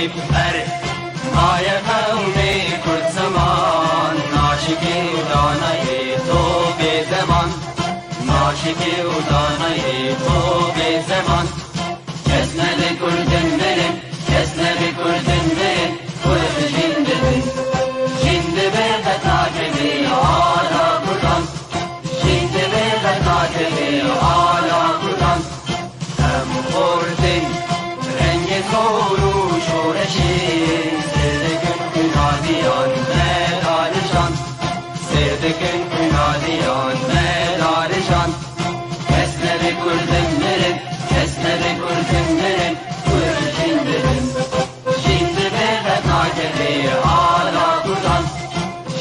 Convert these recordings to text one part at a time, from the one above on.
بر مایه قوم کرد زمان عاشقی و دانای تو به زمان عاشقی و دانای تو به زمان کس نبی کردن مرن کس نبی کردن مرن کرد جنده بن جنده به قطع کبی آلا کردان جنده به قطع کبی آلا کردان هم خوردن رنگ زور و شورشی سردکن کنادیان مدارشان سردکن کنادیان مدارشان کس نبی کردن مرن کس نبی کردن مرن کرد جنده بن جنده به قطع کبی آلا کردان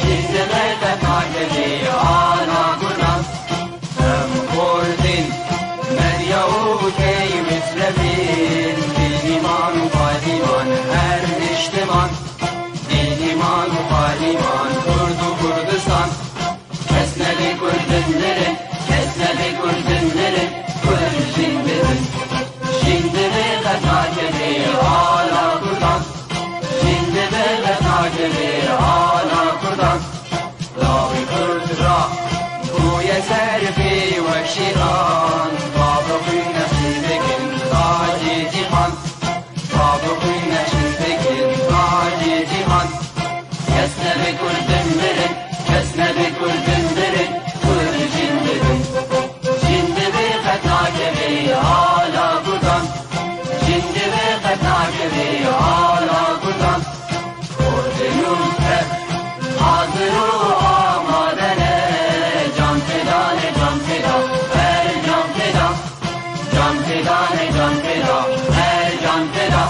جنده به قطع کبی آلا کردان هم خوردن مدیا و کی متربین دین ایمان و پالیمان هر نشتمان دین ایمان و پالیمان کرد و کردستان کس نبی کردن مرن کس نبی کردن مرن کرد جنده بن جنده به قطع کبی آلا کردان جنده به قطع کبی آلا کردان لاوی کرد را توی سرفی و شیران بابا خوی نشین تاج جیهان بابا خوی نشین تاج جیهان کس نبی کردن مرن کس نبی کردن مرن کرد جنده بن جنده به قطع کبی آلا کردان جنده به قطع کبی آلا کردان کردنون hep hazır و آماده جان فدانه جان فدا هر جان فدا جان فدانه جان فدا هر جان فدا.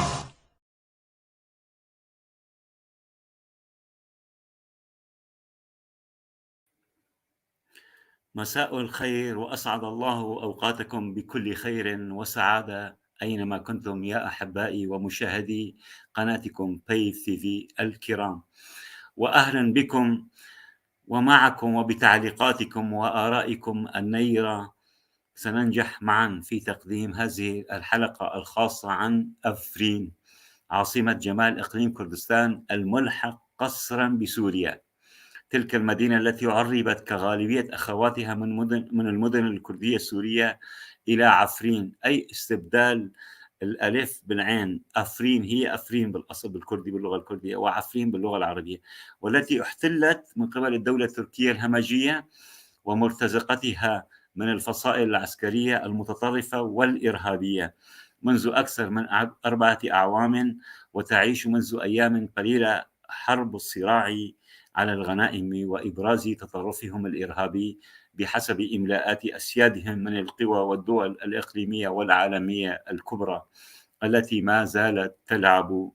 مساء الخير وأسعد الله أوقاتكم بكل خير وسعادة أينما كنتم يا أحبائي ومشاهدي قناتكم بيف تي في الكرام، وأهلا بكم ومعكم وبتعليقاتكم وآرائكم النيرة. سننجح معا في تقديم هذه الحلقة الخاصة عن أفرين، عاصمة جمال إقليم كردستان الملحق قسرا بسوريا، تلك المدينة التي عربت كغالبية أخواتها من المدن الكردية السورية إلى عفرين، أي استبدال الألف بالعين. أفرين هي أفرين بالأصل بالكردي باللغة الكردية، وعفرين باللغة العربية، والتي احتلت من قبل الدولة التركية الهمجية ومرتزقتها من الفصائل العسكرية المتطرفة والإرهابية منذ أكثر من 4 أعوام، وتعيش منذ أيام قليلة حرب الصراع على الغنائم وإبراز تطرفهم الإرهابي بحسب إملاءات أسيادهم من القوى والدول الإقليمية والعالمية الكبرى التي ما زالت تلعب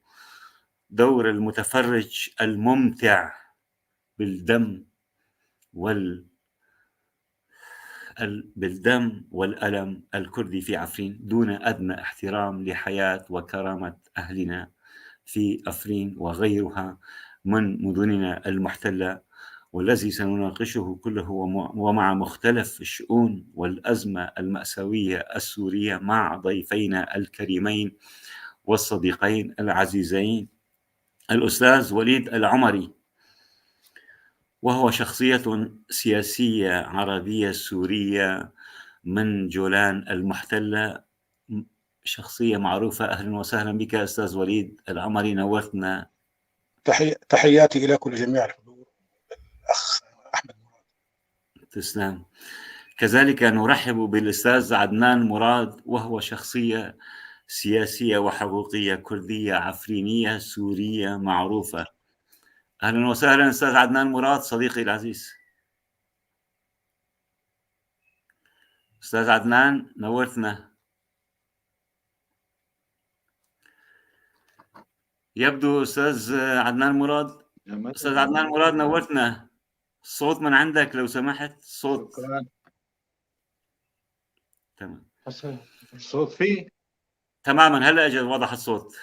دور المتفرج الممتع بالدم والألم الكردي في عفرين دون أدنى احترام لحياة وكرامة أهلنا في أفرين وغيرها من مدننا المحتلة، والذي سنناقشه كله ومع مختلف الشؤون والأزمة المأساوية السورية مع ضيفينا الكريمين والصديقين العزيزين الأستاذ وليد العمري، وهو شخصية سياسية عربية سورية من جولان المحتلة، شخصية معروفة. أهلا وسهلا بك أستاذ وليد العمري، نورتنا. تحياتي إلى كل جميع الحضور، الأخ أحمد مراد. تسلم. كذلك نرحب بالأستاذ عدنان مراد، وهو شخصية سياسية وحقوقية كردية عفرينية سورية معروفة. أهلا وسهلا أستاذ عدنان مراد صديقي العزيز. أستاذ عدنان نورتنا. يبدو أستاذ عدنان مراد، أستاذ عدنان مراد نورتنا. الصوت من عندك لو سمحت، الصوت. شكرا. تمام. الصوت فيه؟ تماما، هلا اجى وضح الصوت.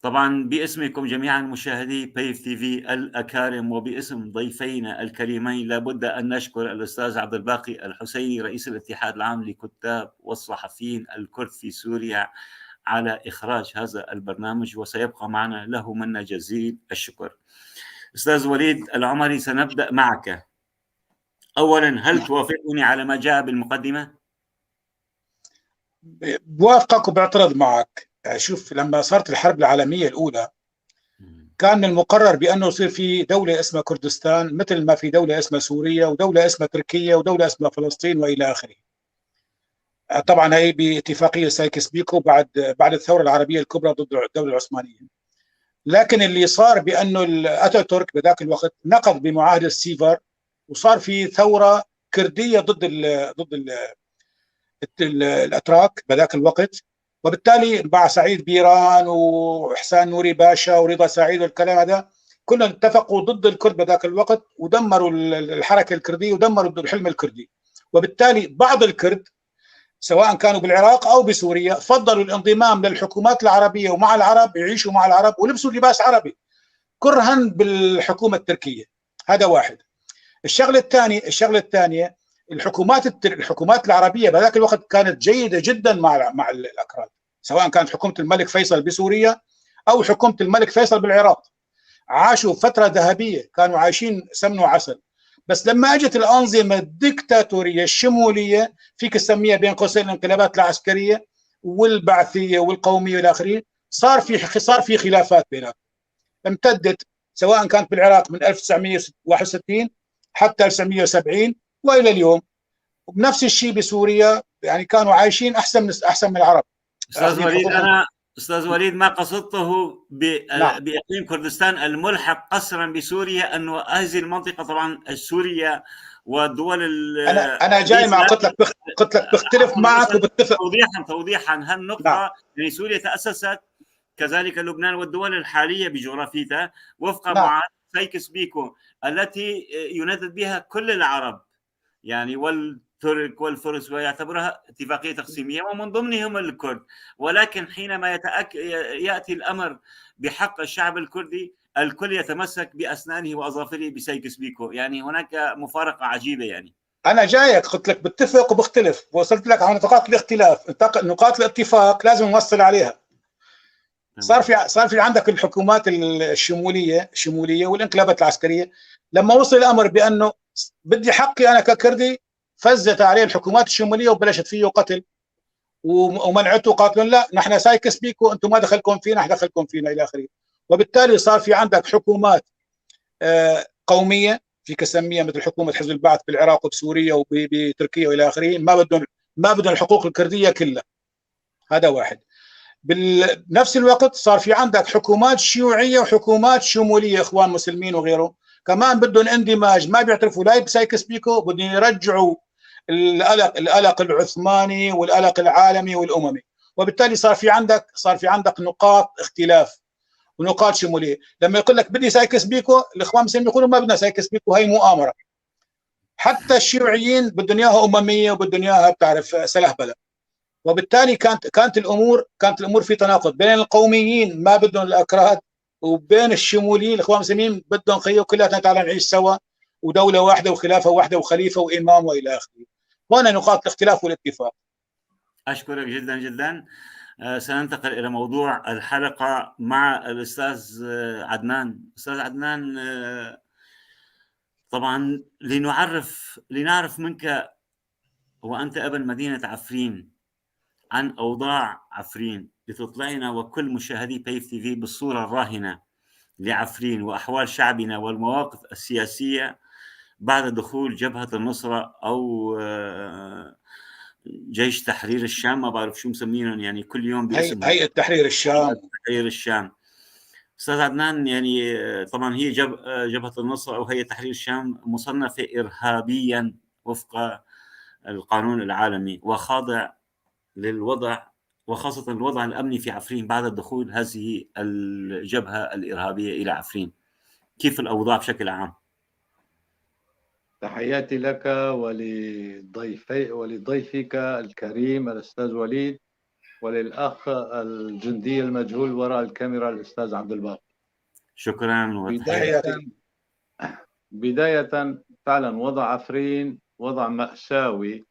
طبعا باسمكم جميعا مشاهدي بيف تي في الأكارم وباسم ضيفينا الكريمين لابد أن نشكر الأستاذ عبد الباقي الحسيني رئيس الاتحاد العام لكتاب والصحفيين الكرد في سوريا على إخراج هذا البرنامج وسيبقى معنا، له منا جزيل الشكر. أستاذ وليد العمري، سنبدأ معك. أولا، هل توافقني على ما جاء بالمقدمة؟ بوافقك وبعترض معك. شوف، لما صارت الحرب العالمية الأولى كان من المقرر بأنه يصير في دولة اسمها كردستان، مثل ما في دولة اسمها سوريا ودولة اسمها تركيا ودولة اسمها فلسطين وإلى آخره. طبعا هي باتفاقية سايكس بيكو بعد الثورة العربية الكبرى ضد الدولة العثمانية. لكن اللي صار بأنه أتاتورك بذاك الوقت نقض بمعاهدة سيفر، وصار في ثورة كردية ضد ال ضد ال الأتراك بذاك الوقت، وبالتالي مع سعيد بيران وإحسان نوري باشا ورضا سعيد والكلام هذا كلهم اتفقوا ضد الكرد بذاك الوقت، ودمروا الحركة الكردية ودمروا الحلم الكردي. وبالتالي بعض الكرد سواء كانوا بالعراق أو بسوريا فضلوا الانضمام للحكومات العربية ومع العرب، يعيشوا مع العرب ولبسوا لباس عربي كرها بالحكومة التركية. هذا واحد. الشغلة الثانية الحكومات العربية بذاك الوقت كانت جيدة جدا مع الأكراد، سواء كانت حكومة الملك فيصل بسوريا أو حكومة الملك فيصل بالعراق. عاشوا فترة ذهبية، كانوا عايشين سمن وعسل. بس لما اجت الأنظمة الدكتاتورية الشمولية، فيك تسميها بين قوسين الانقلابات العسكرية والبعثية والقومية والآخرين، صار في خلافات بيناتهم امتدت، سواء كانت بالعراق من 1961 حتى 1970 والى اليوم، وبنفس الشيء بسوريا. يعني كانوا عايشين احسن من العرب. استاذ وليد، انا استاذ وليد ما قصدته نعم. باقليم كردستان الملحق قسرا بسوريا، انه هذه المنطقة طبعا سوريا والدول انا جاي مع قلت لك بختلف معك وبتفق. توضيحا هالنقطة. نعم. يعني سوريا تاسست كذلك لبنان والدول الحالية بجغرافيتها وفق نعم. معاهدة سايكس بيكو التي يندد بها كل العرب، يعني والترك والفرس، ويعتبرها اتفاقية تقسيمية ومن ضمنهم الكرد. ولكن حينما يأتي الأمر بحق الشعب الكردي الكل يتمسك بأسنانه وأظافره بسايكس بيكو. يعني هناك مفارقة عجيبة. يعني أنا جايك قلت لك بتفق وبختلف، وصلت لك على نقاط الاختلاف، نقاط الاتفاق لازم نوصل عليها. صار في عندك الحكومات الشمولية والانقلابات العسكرية. لما وصل الأمر بأنه بدي حقي أنا ككردي، فزت عليه الحكومات الشمولية وبلشت فيه قتل ومنعته، قاتلون لا نحن سايكس بيكو، أنتم ما دخلكم فينا، نحن دخلكم فينا إلى آخره. وبالتالي صار في عندك حكومات قومية فيك تسميها مثل حكومة حزب البعث بالعراق وبسوريا وبتركيا وإلى آخره، ما بدهم الحقوق الكردية كلها. هذا واحد. بنفس الوقت صار في عندك حكومات شيوعية وحكومات شمولية، اخوان مسلمين وغيره، كمان بدهم اندماج، ما بيعترفوا لا بسايكس بيكو، بدهم يرجعوا القلق العثماني والقلق العالمي والاممي. وبالتالي صار في عندك نقاط اختلاف ونقاط شمولية. لما يقول لك بدي سايكس بيكو، الاخوان المسلمين يقولوا ما بدنا سايكس بيكو، هي مؤامرة. حتى الشيوعيين بدهم اياها امميه وبدهم اياها بتعرف سلهبله. وبالتالي كانت الامور في تناقض بين القوميين ما بدهم الاكراد، وبين الشموليين الاخوان المسلمين بدهم خيو كلها تعالى نعيش سوا ودولة واحدة وخلافه واحدة وخليفة وامام والى اخره. هنا نقاط الاختلاف والاتفاق. اشكرك جدا جدا. سننتقل الى موضوع الحلقة مع الاستاذ عدنان. استاذ عدنان، طبعا لنعرف منك وانت ابن مدينة عفرين عن أوضاع عفرين، لتطلعنا وكل مشاهدي بيف تي في بالصورة الراهنة لعفرين وأحوال شعبنا والمواقف السياسية بعد دخول جبهة النصرة أو جيش تحرير الشام، ما بعرف شو مسمينهم، يعني كل يوم باسم هيئة تحرير الشام. تحرير الشام. أستاذ عدنان، يعني طبعا هي جبهة النصرة أو هيئة تحرير الشام مصنفة إرهابيا وفق القانون العالمي وخاضع للوضع، وخاصة الوضع الأمني في عفرين بعد دخول هذه الجبهة الإرهابية إلى عفرين. كيف الأوضاع بشكل عام؟ تحياتي لك ولضيفك الكريم الأستاذ وليد، وللأخ الجندي المجهول وراء الكاميرا الأستاذ عبد الباقي. شكرا. بداية فعلا وضع عفرين وضع مأساوي،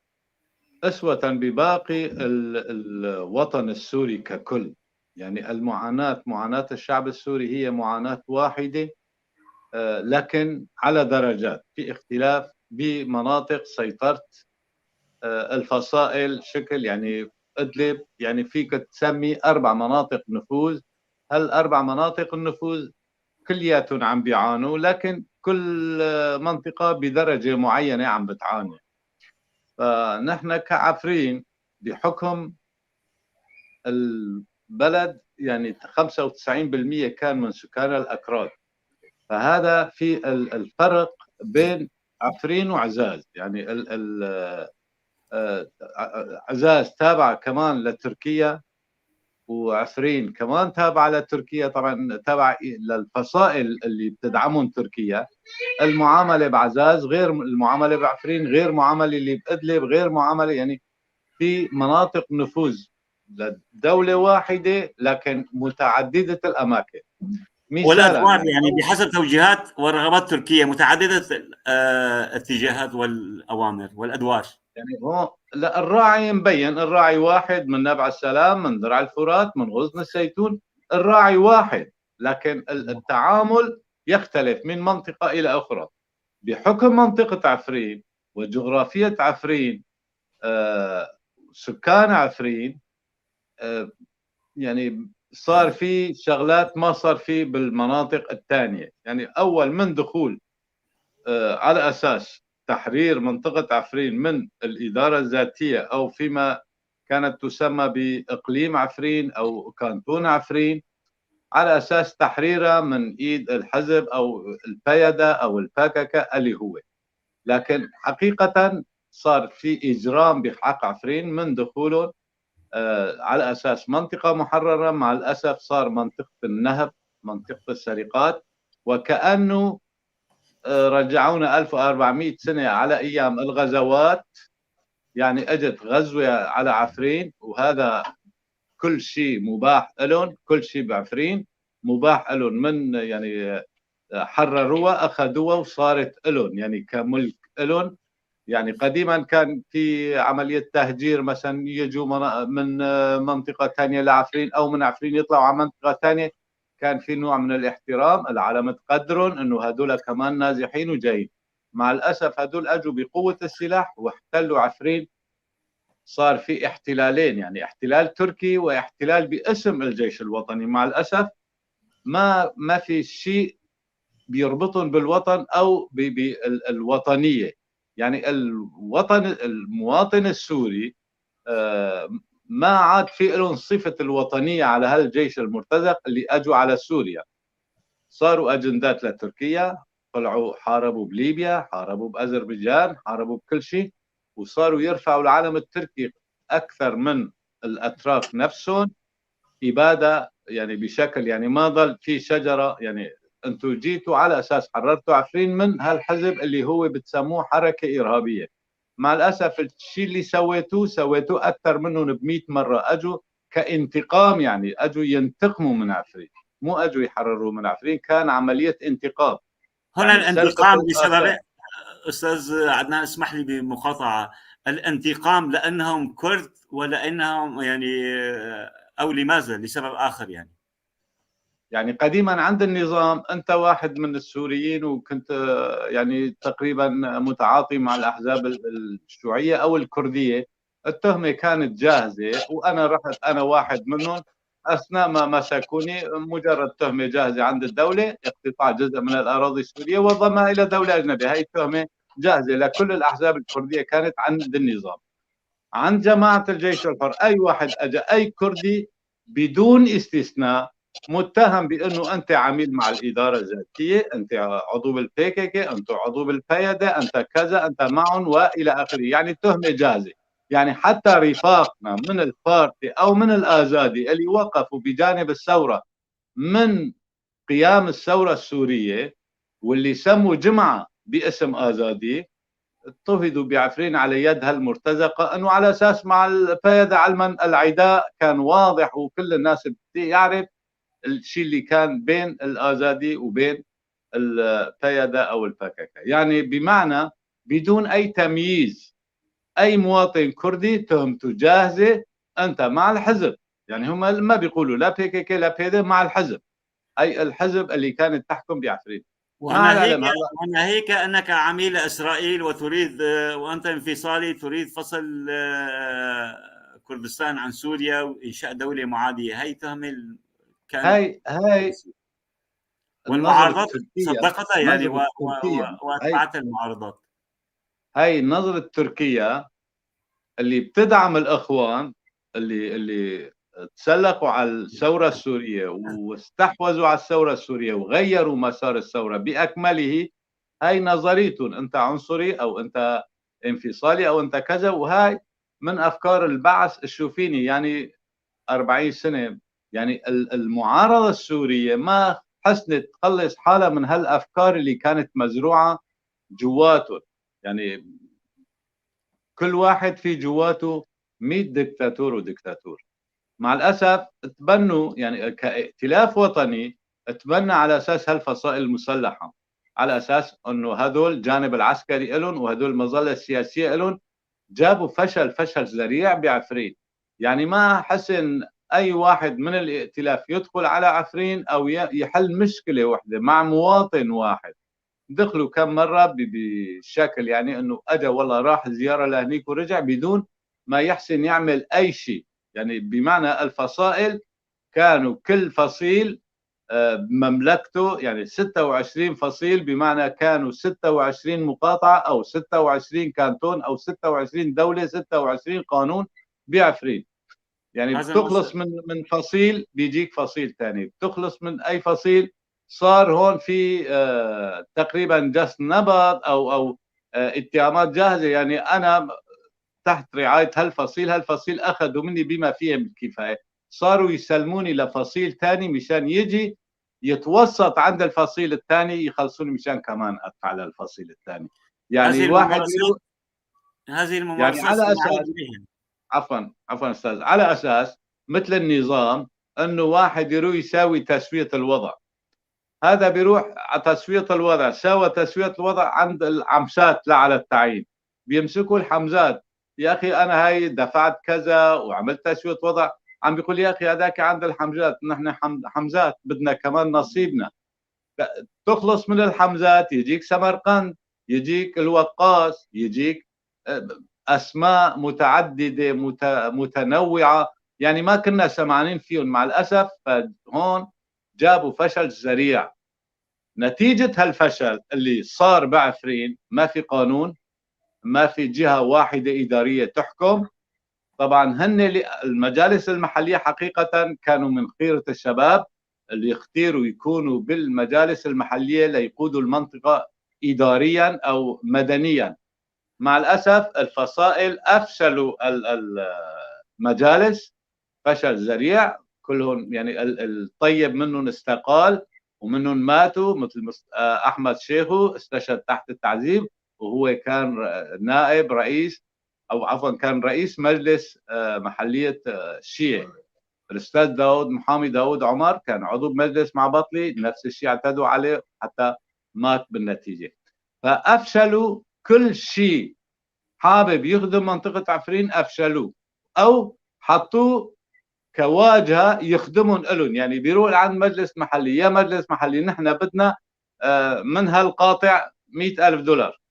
أسوة بباقي الوطن السوري ككل. يعني المعاناة، معاناة الشعب السوري هي معاناة واحدة، لكن على درجات، في اختلاف بمناطق سيطرة الفصائل شكل. يعني إدلب يعني فيك تسمي 4 مناطق نفوذ، هالأربع مناطق النفوذ كلياتهم عم بيعانوا، لكن كل منطقة بدرجة معينة عم بتعاني. فنحن كعفرين بحكم البلد يعني 95% كان من سكان الأكراد، فهذا في الفرق بين عفرين وعزاز. يعني عزاز تابعة كمان لتركيا، وعفرين كمان تابعة لتركيا، طبعا تابعة للفصائل اللي بتدعمهم تركيا. المعاملة بعزاز غير المعاملة بعفرين، غير معاملة اللي بإدلب، غير معاملة، يعني في مناطق نفوذ لدولة واحدة لكن متعددة الأماكن والأدوار، يعني بحسب توجيهات ورغبات تركيا متعددة الاتجاهات والأوامر والأدوار. يعني هو لا، الراعي مبين، الراعي واحد من نبع السلام، من درع الفرات، من غصن الزيتون، الراعي واحد، لكن التعامل يختلف من منطقة إلى أخرى. بحكم منطقة عفرين وجغرافية عفرين، سكان عفرين، يعني صار في شغلات ما صار في بالمناطق الثانية. يعني أول من دخول على أساس تحرير منطقة عفرين من الإدارة الذاتية أو فيما كانت تسمى بإقليم عفرين أو كانتون عفرين، على أساس تحريرها من إيد الحزب أو البيادة أو الباكاكا اللي هو، لكن حقيقة صار في إجرام بحق عفرين من دخولهم على أساس منطقة محررة. مع الأسف صار منطقة النهب، منطقة السرقات، وكأنه رجعونا 1400 سنة على أيام الغزوات. يعني أجت غزوة على عفرين، وهذا كل شيء مباح لهم، كل شيء بعفرين مباح لهم، من يعني حرروها أخذوها وصارت لهم يعني كملك لهم. يعني قديما كان في عملية تهجير، مثلا يجوا من منطقة ثانية لعفرين أو من عفرين يطلعوا على منطقة ثانية، كان في نوع من الاحترام، العالم تقدرهم انه هدول كمان نازحين وجايين. مع الاسف هدول اجوا بقوة السلاح واحتلوا عفرين. صار في احتلالين، يعني احتلال تركي واحتلال باسم الجيش الوطني. مع الاسف ما في شيء بيربطهم بالوطن او بالوطنيه. يعني الوطن، المواطن السوري ما عاد في لهم صفة الوطنية على هالجيش المرتزق اللي أجوا على سوريا. صاروا أجندات لتركيا، طلعوا حاربوا بليبيا، حاربوا بأذربيجان، حاربوا بكل شيء، وصاروا يرفعوا العلم التركي أكثر من الأتراك نفسهم. إبادة يعني بشكل، يعني ما ضل في شجرة. يعني أنتوا جيتوا على أساس حررتوا عفرين من هالحزب اللي هو بتسموه حركة إرهابية. مع الأسف الشيء اللي سويتوه سويتوه أكثر منهم ب100 مرة. أجوا كانتقام، يعني أجوا ينتقموا من عفرين، مو أجوا يحرروا من عفرين، كان عملية انتقام. هنا يعني الانتقام بسبب، أستاذ عدنان اسمح لي بمقاطعة، الانتقام لأنهم كرد ولأنهم يعني أو لماذا؟ لسبب آخر يعني. يعني قديما عند النظام أنت واحد من السوريين وكنت يعني تقريبا متعاطي مع الأحزاب الشيوعية أو الكردية، التهمة كانت جاهزة، وأنا رحت أنا واحد منهم. أثناء ما مسكوني مجرد تهمة جاهزة عند الدولة، اقتطاع جزء من الأراضي السورية وضمها إلى دولة أجنبية. هاي التهمة جاهزة لكل الأحزاب الكردية كانت عند النظام. عند جماعة الجيش الحر أي واحد أجا، أي كردي بدون استثناء، متهم بانه انت عميل مع الادارة الذاتية، انت عضو بالبيكيكي، انت عضو بالبيادة، انت كذا، انت معهم والى اخره. يعني التهمة جاهزة. يعني حتى رفاقنا من البارتي او من الازادي اللي وقفوا بجانب الثورة من قيام الثورة السورية واللي سموا جمعه باسم ازادي، اضطهدوا بعفرين على يد هالمرتزقه، انه على اساس مع البيادة، علما العداء كان واضح وكل الناس بتعرف الشيء اللي كان بين الازادي وبين البيادة او الباكاكا. يعني بمعنى بدون اي تمييز، اي مواطن كردي تهمته جاهزة، انت مع الحزب. يعني هم ما بيقولوا لا PKK لا PYD، مع الحزب، اي الحزب اللي كانت تحكم بعفرين. وناهيك انك عميل اسرائيل وتريد، وانت انفصالي تريد فصل كردستان عن سوريا وانشاء دولة معاديه. هي تهمه كان هاي والمعارضات صدقتها يعني واتبعت المعارضات. هاي نظرة تركيا اللي بتدعم الإخوان اللي تسلقوا على الثورة السورية واستحوذوا على الثورة السورية وغيروا مسار الثورة بأكمله. هاي نظريتهم، أنت عنصري أو أنت انفصالي أو أنت كذا. وهاي من أفكار البعث الشوفيني، يعني 40 سنة. يعني المعارضة السورية ما حسنت تخلص حالها من هالأفكار اللي كانت مزروعة جواتهم. يعني كل واحد في جواته 100 دكتاتور ودكتاتور. مع الأسف تبنوا، يعني كائتلاف وطني تبنى على أساس هالفصائل المسلحة، على أساس أنه هذول الجانب العسكري إلهم وهذول المظلة السياسية إلهم. جابوا فشل ذريع بعفرين. يعني ما حسن أي واحد من الائتلاف يدخل على عفرين أو يحل مشكلة واحدة مع مواطن واحد. دخلوا كم مرة بشكل يعني أنه أجا والله راح زيارة لهنيك ورجع بدون ما يحسن يعمل أي شيء. يعني بمعنى الفصائل كانوا كل فصيل بمملكته، يعني 26 فصيل، بمعنى كانوا 26 مقاطعة أو 26 كانتون أو 26 دولة، 26 قانون بعفرين. يعني بتخلص من فصيل بيجيك فصيل ثاني، بتخلص من أي فصيل. صار هون في تقريبا جس نبض أو اتهامات جاهزة. يعني أنا تحت رعاية هالفصيل أخذوا مني بما فيهم الكفاية، صاروا يسلموني لفصيل ثاني مشان يجي يتوسط عند الفصيل الثاني يخلصوني مشان كمان أدفع للفصيل الثاني. يعني الواحد هذه الممارسات يعني على أساس عفوا أستاذ، على أساس مثل النظام أنه واحد يروح يساوي تسوية الوضع، هذا بيروح على تسوية الوضع، ساوى تسوية الوضع عند العمسات لا على التعيين، بيمسكوا الحمزات، يا أخي أنا هاي دفعت كذا وعملت تسوية وضع، عم بيقول يا أخي هذاك عند الحمزات، نحن حمزات بدنا كمان نصيبنا. تخلص من الحمزات يجيك سمرقند، يجيك الوقاص، يجيك أسماء متعددة متنوعة، يعني ما كنا سمعانين فيهم مع الأسف. فهون جابوا فشل ذريع. نتيجة هالفشل اللي صار بعفرين، ما في قانون، ما في جهة واحدة إدارية تحكم. طبعا هن المجالس المحلية حقيقة كانوا من خيرة الشباب اللي اختيروا يكونوا بالمجالس المحلية ليقودوا المنطقة إداريا أو مدنيا. مع الأسف الفصائل أفشلوا المجالس فشل ذريع، كلهم يعني الطيب منهم استقال ومنهم ماتوا، مثل أحمد شيخو استشهد تحت التعذيب وهو كان نائب رئيس أو عفوا كان رئيس مجلس محلية الشيعة. الأستاذ داود محامي داود عمر كان عضو بمجلس مع بطلي، نفس الشيء اعتدوا عليه حتى مات بالنتيجة. فأفشلوا كل شيء حابب يخدم منطقة عفرين، أفشلوه أو حطوه كواجهة يخدمون لهم. يعني بيروح عند مجلس محلي، يا مجلس محلي نحن بدنا من هالقاطع 100,000 دولار،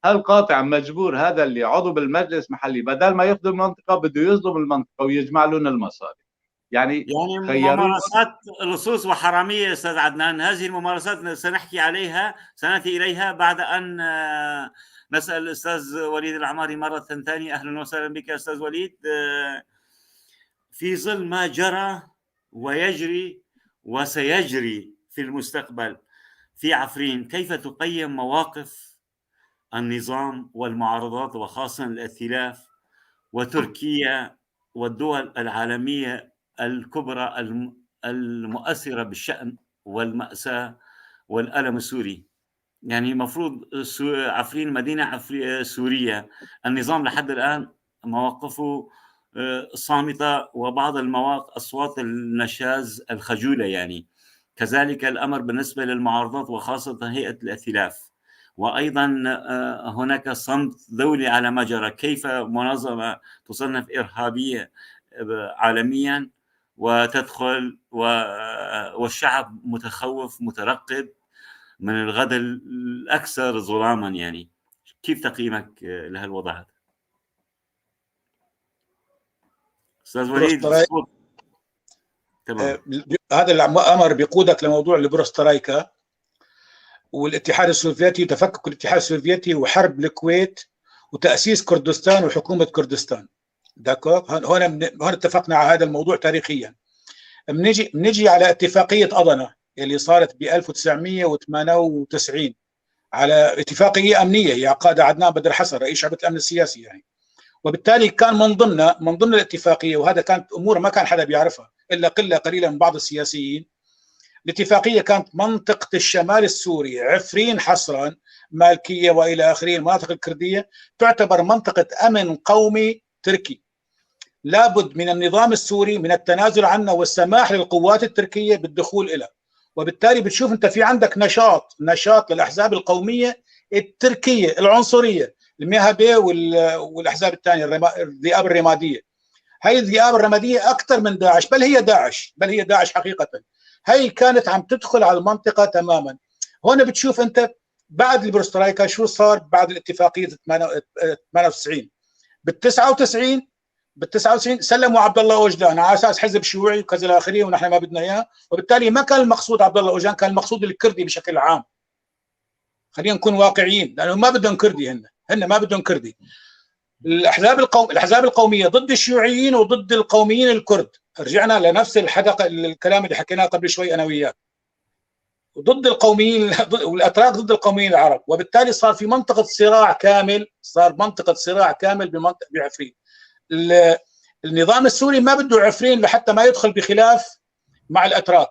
هالقاطع مجبور هذا اللي عضو بالمجلس المحلي بدل ما يخدم المنطقة بده يظلم المنطقة ويجمع لهم المصاري. يعني ممارسات لصوص وحرامية. أستاذ عدنان، هذه الممارسات سنحكي عليها، سنأتي إليها بعد أن نسأل الأستاذ وليد العماري مرة ثانية. أهلا وسهلا بك أستاذ وليد. في ظل ما جرى ويجري وسيجري في المستقبل في عفرين، كيف تقيم مواقف النظام والمعارضات وخاصة الائتلاف وتركيا والدول العالمية الكبرى المؤثرة بالشأن والمأساة والألم السوري؟ يعني المفروض عفرين مدينة سورية، النظام لحد الآن مواقفه صامتة وبعض المواقف أصوات النشاز الخجولة. يعني كذلك الأمر بالنسبة للمعارضات وخاصة هيئة الائتلاف وايضا هناك صمت دولي على ما جرى. كيف منظمة تصنف ارهابية عالميا وتدخل والشعب متخوف مترقب من الغد الاكثر ظلاما؟ يعني كيف تقييمك لهالوضع هذا؟ استاذ وليد. تمام. هذا الامر بيقودك لموضوع البروسترايكا والاتحاد السوفيتي، تفكك الاتحاد السوفيتي وحرب الكويت وتاسيس كردستان وحكومة كردستان. d'accord، هون اتفقنا على هذا الموضوع تاريخيا. بنجي على اتفاقية اضنه اللي صارت ب 1998، على اتفاقية امنية هي قادها عدنان بدر حسن رئيس شعبه الامن السياسي يعني. وبالتالي كان من ضمن الاتفاقية، وهذا كانت امور ما كان حدا بيعرفها الا قلة قليله من بعض السياسيين. الاتفاقية كانت منطقة الشمال السوري، عفرين حصرا، مالكية والى اخره، المناطق الكردية تعتبر منطقة امن قومي تركي. لابد من النظام السوري من التنازل عنها والسماح للقوات التركية بالدخول إلها. وبالتالي بتشوف انت في عندك نشاط للاحزاب القومية التركية العنصرية، المهبه والاحزاب الثانية، الذئاب الرمادية. هي الذئاب الرمادية اكثر من داعش، بل هي داعش حقيقة. هي كانت عم تدخل على المنطقة تماما. هون بتشوف انت بعد البروسترايكا شو صار بعد الاتفاقية 98. بال 99 سلموا عبد الله اوجلان على اساس حزب شيوعي وكذا الى اخره، ونحن ما بدنا اياه. وبالتالي ما كان المقصود عبد الله اوجلان، كان المقصود الكردي بشكل عام. خلينا نكون واقعيين، لانه ما بدهم كردي، هن ما بدهم كردي. الاحزاب القومية ضد الشيوعيين وضد القوميين الكرد. رجعنا لنفس الحدقه، الكلام اللي حكيناه قبل شوي انا وياك، ضد القوميين والاتراك ضد القوميين العرب. وبالتالي صار في منطقة صراع كامل، صار منطقة صراع كامل بمنطقة بعفرين. النظام السوري ما بده عفرين لحتى ما يدخل بخلاف مع الاتراك،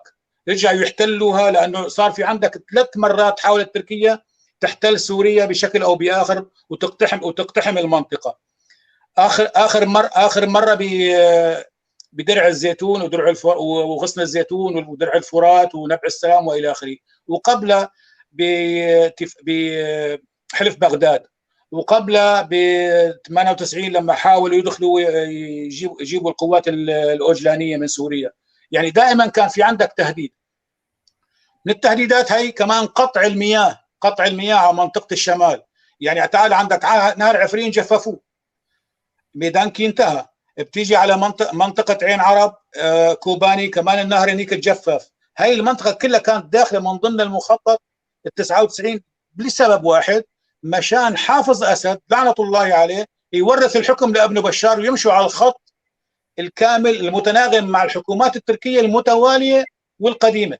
رجعوا يحتلوها، لانه صار في عندك 3 مرات حاولت تركيا تحتل سوريا بشكل او باخر وتقتحم المنطقة. اخر مرة بدرع الزيتون ودرع وغصن الزيتون ودرع الفرات ونبع السلام والى اخره، وقبل بحلف بغداد، وقبل ب 98 لما حاولوا يدخلوا يجيبوا القوات الاوجلانيه من سوريا. يعني دائما كان في عندك تهديد. من التهديدات هي كمان قطع المياه على منطقة الشمال. يعني تعال عندك نهر عفرين جففوه، ميدانكي انتهى، بتيجي على منطقة عين عرب، كوباني كمان النهر هنيك تجفف. هاي المنطقة كلها كانت داخله من ضمن المخطط ال 99 لسبب واحد، مشان حافظ اسد لعنه الله عليه يورث الحكم لابنه بشار ويمشوا على الخط الكامل المتناغم مع الحكومات التركية المتوالية والقديمه.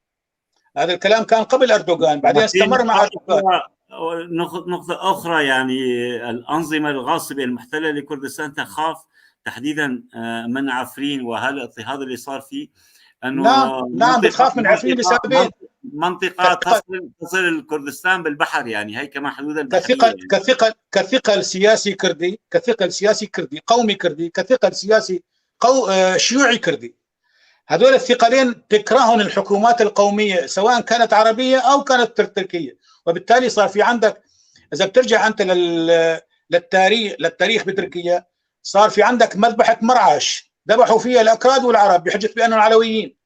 هذا الكلام كان قبل اردوغان، بعدين استمر مع اردوغان. نقطة اخرى، يعني الانظمة الغاصبه المحتلة لكردستان تخاف تحديدا من عفرين وهذا اللي صار فيه، انه نعم بتخاف من عفرين لسببين. منطقة تصل الكردستان بالبحر، يعني هي كمان حدود البحرية. كثقل سياسي كردي، كثقل سياسي كردي قومي كردي، كثقل سياسي شيوعي كردي. هذول الثقلين تكرههم الحكومات القومية سواء كانت عربية او كانت تركيه. وبالتالي صار في عندك، اذا بترجع انت للتاريخ بتركيا، صار في عندك مذبحه مرعش ذبحوا فيها الاكراد والعرب بحجة بانهم علويين.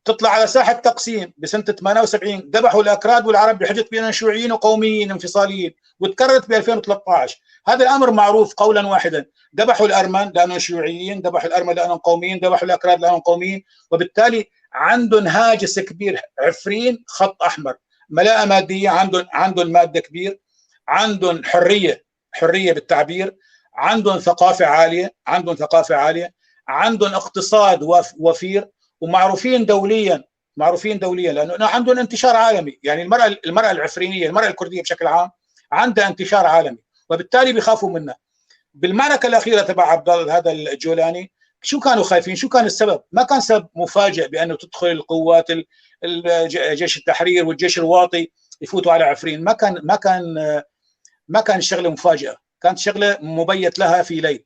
تطلع على ساحة تقسيم بسنة 78 ذبحوا الاكراد والعرب بحجة بانهم شيوعيين وقوميين انفصاليين، وتكررت ب 2013. هذا الامر معروف قولا واحدا، ذبحوا الارمن لانهم شيوعيين، ذبحوا الارمن لانهم قوميين، ذبحوا الاكراد لانهم قوميين. وبالتالي عندهم هاجس كبير. عفرين خط احمر، ملاءة مادية، عندهم مادة كبير، عندهم حرية بالتعبير، عندهم ثقافة عالية، عندهم اقتصاد وفير، ومعروفين دوليا، لانه عندهم انتشار عالمي. يعني المراة العفرينيه، المراة الكردية بشكل عام عندها انتشار عالمي، وبالتالي بيخافوا منها. بالمعركة الاخيرة تبع عبد الله هذا الجولاني، شو كانوا خايفين؟ شو كان السبب؟ ما كان سبب مفاجئ بانه تدخل القوات جيش التحرير والجيش الواطي يفوتوا على عفرين. ما كان شغله مفاجاة، كانت شغله مبيت لها في ليل.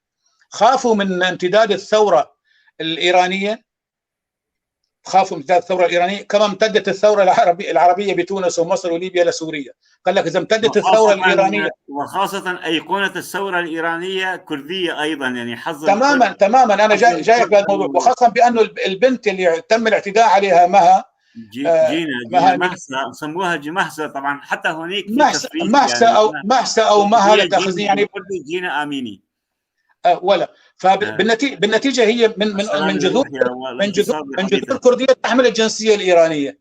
خافوا من امتداد الثورة الايرانية خافوا امتداد الثورة الايرانية كما امتدت الثورة العربية بتونس ومصر وليبيا لسوريا. قال لك اذا امتدت الثورة الايرانية، وخاصة ايقونة الثورة الايرانية كرديه ايضا، يعني حظ تماما تماما. انا جاي بهذا الموضوع، وخاصة بانه البنت اللي تم الاعتداء عليها مها جينا مهسا، سموها مهسا طبعا، حتى هناك مهسا يعني او مهسا او مها، لا تاخذني يعني جينا اميني ولا. فبالنتيجه هي من من من جذور من جذور من جذور كرديه تحمل الجنسية الايرانية.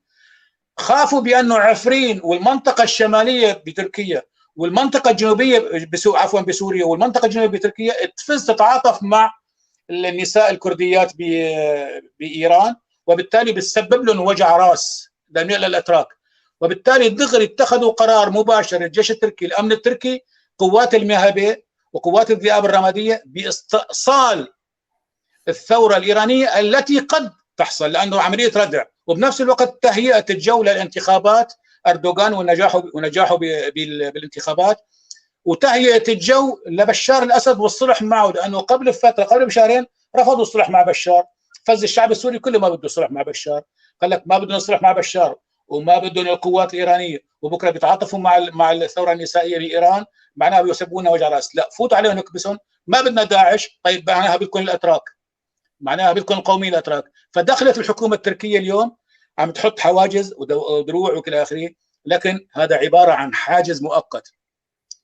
خافوا بانه عفرين والمنطقة الشمالية بتركيا والمنطقة الجنوبية عفوا بسوريا والمنطقة الجنوبية بتركيا تفز تتعاطف مع النساء الكرديات بايران، وبالتالي بتسبب لهم وجع راس للاتراك. وبالتالي دغري اتخذوا قرار مباشر، الجيش التركي، الامن التركي، قوات المهبه وقوات الذئاب الرمادية، باستئصال الثورة الايرانية التي قد تحصل، لانه عملية ردع، وبنفس الوقت تهيئة الجو للانتخابات اردوغان ونجاحه بالانتخابات، وتهيئه الجو لبشار الاسد والصلح معه، لانه قبل فترة، قبل بشهرين رفضوا الصلح مع بشار. فز الشعب السوري كله ما بده صلح مع بشار، قال لك ما بدنا نصلح مع بشار وما بدهم القوات الايرانية، وبكره بيتعاطفوا مع الثورة النسائية بايران، معناها بيسبونا وجع راس. لا، فوتوا عليهم اكبسهم، ما بدنا داعش، طيب معناها بدكم الاتراك، معناها بدكم القوميين الاتراك. فدخلت الحكومة التركية اليوم عم تحط حواجز ودروع وكل اخره، لكن هذا عبارة عن حاجز مؤقت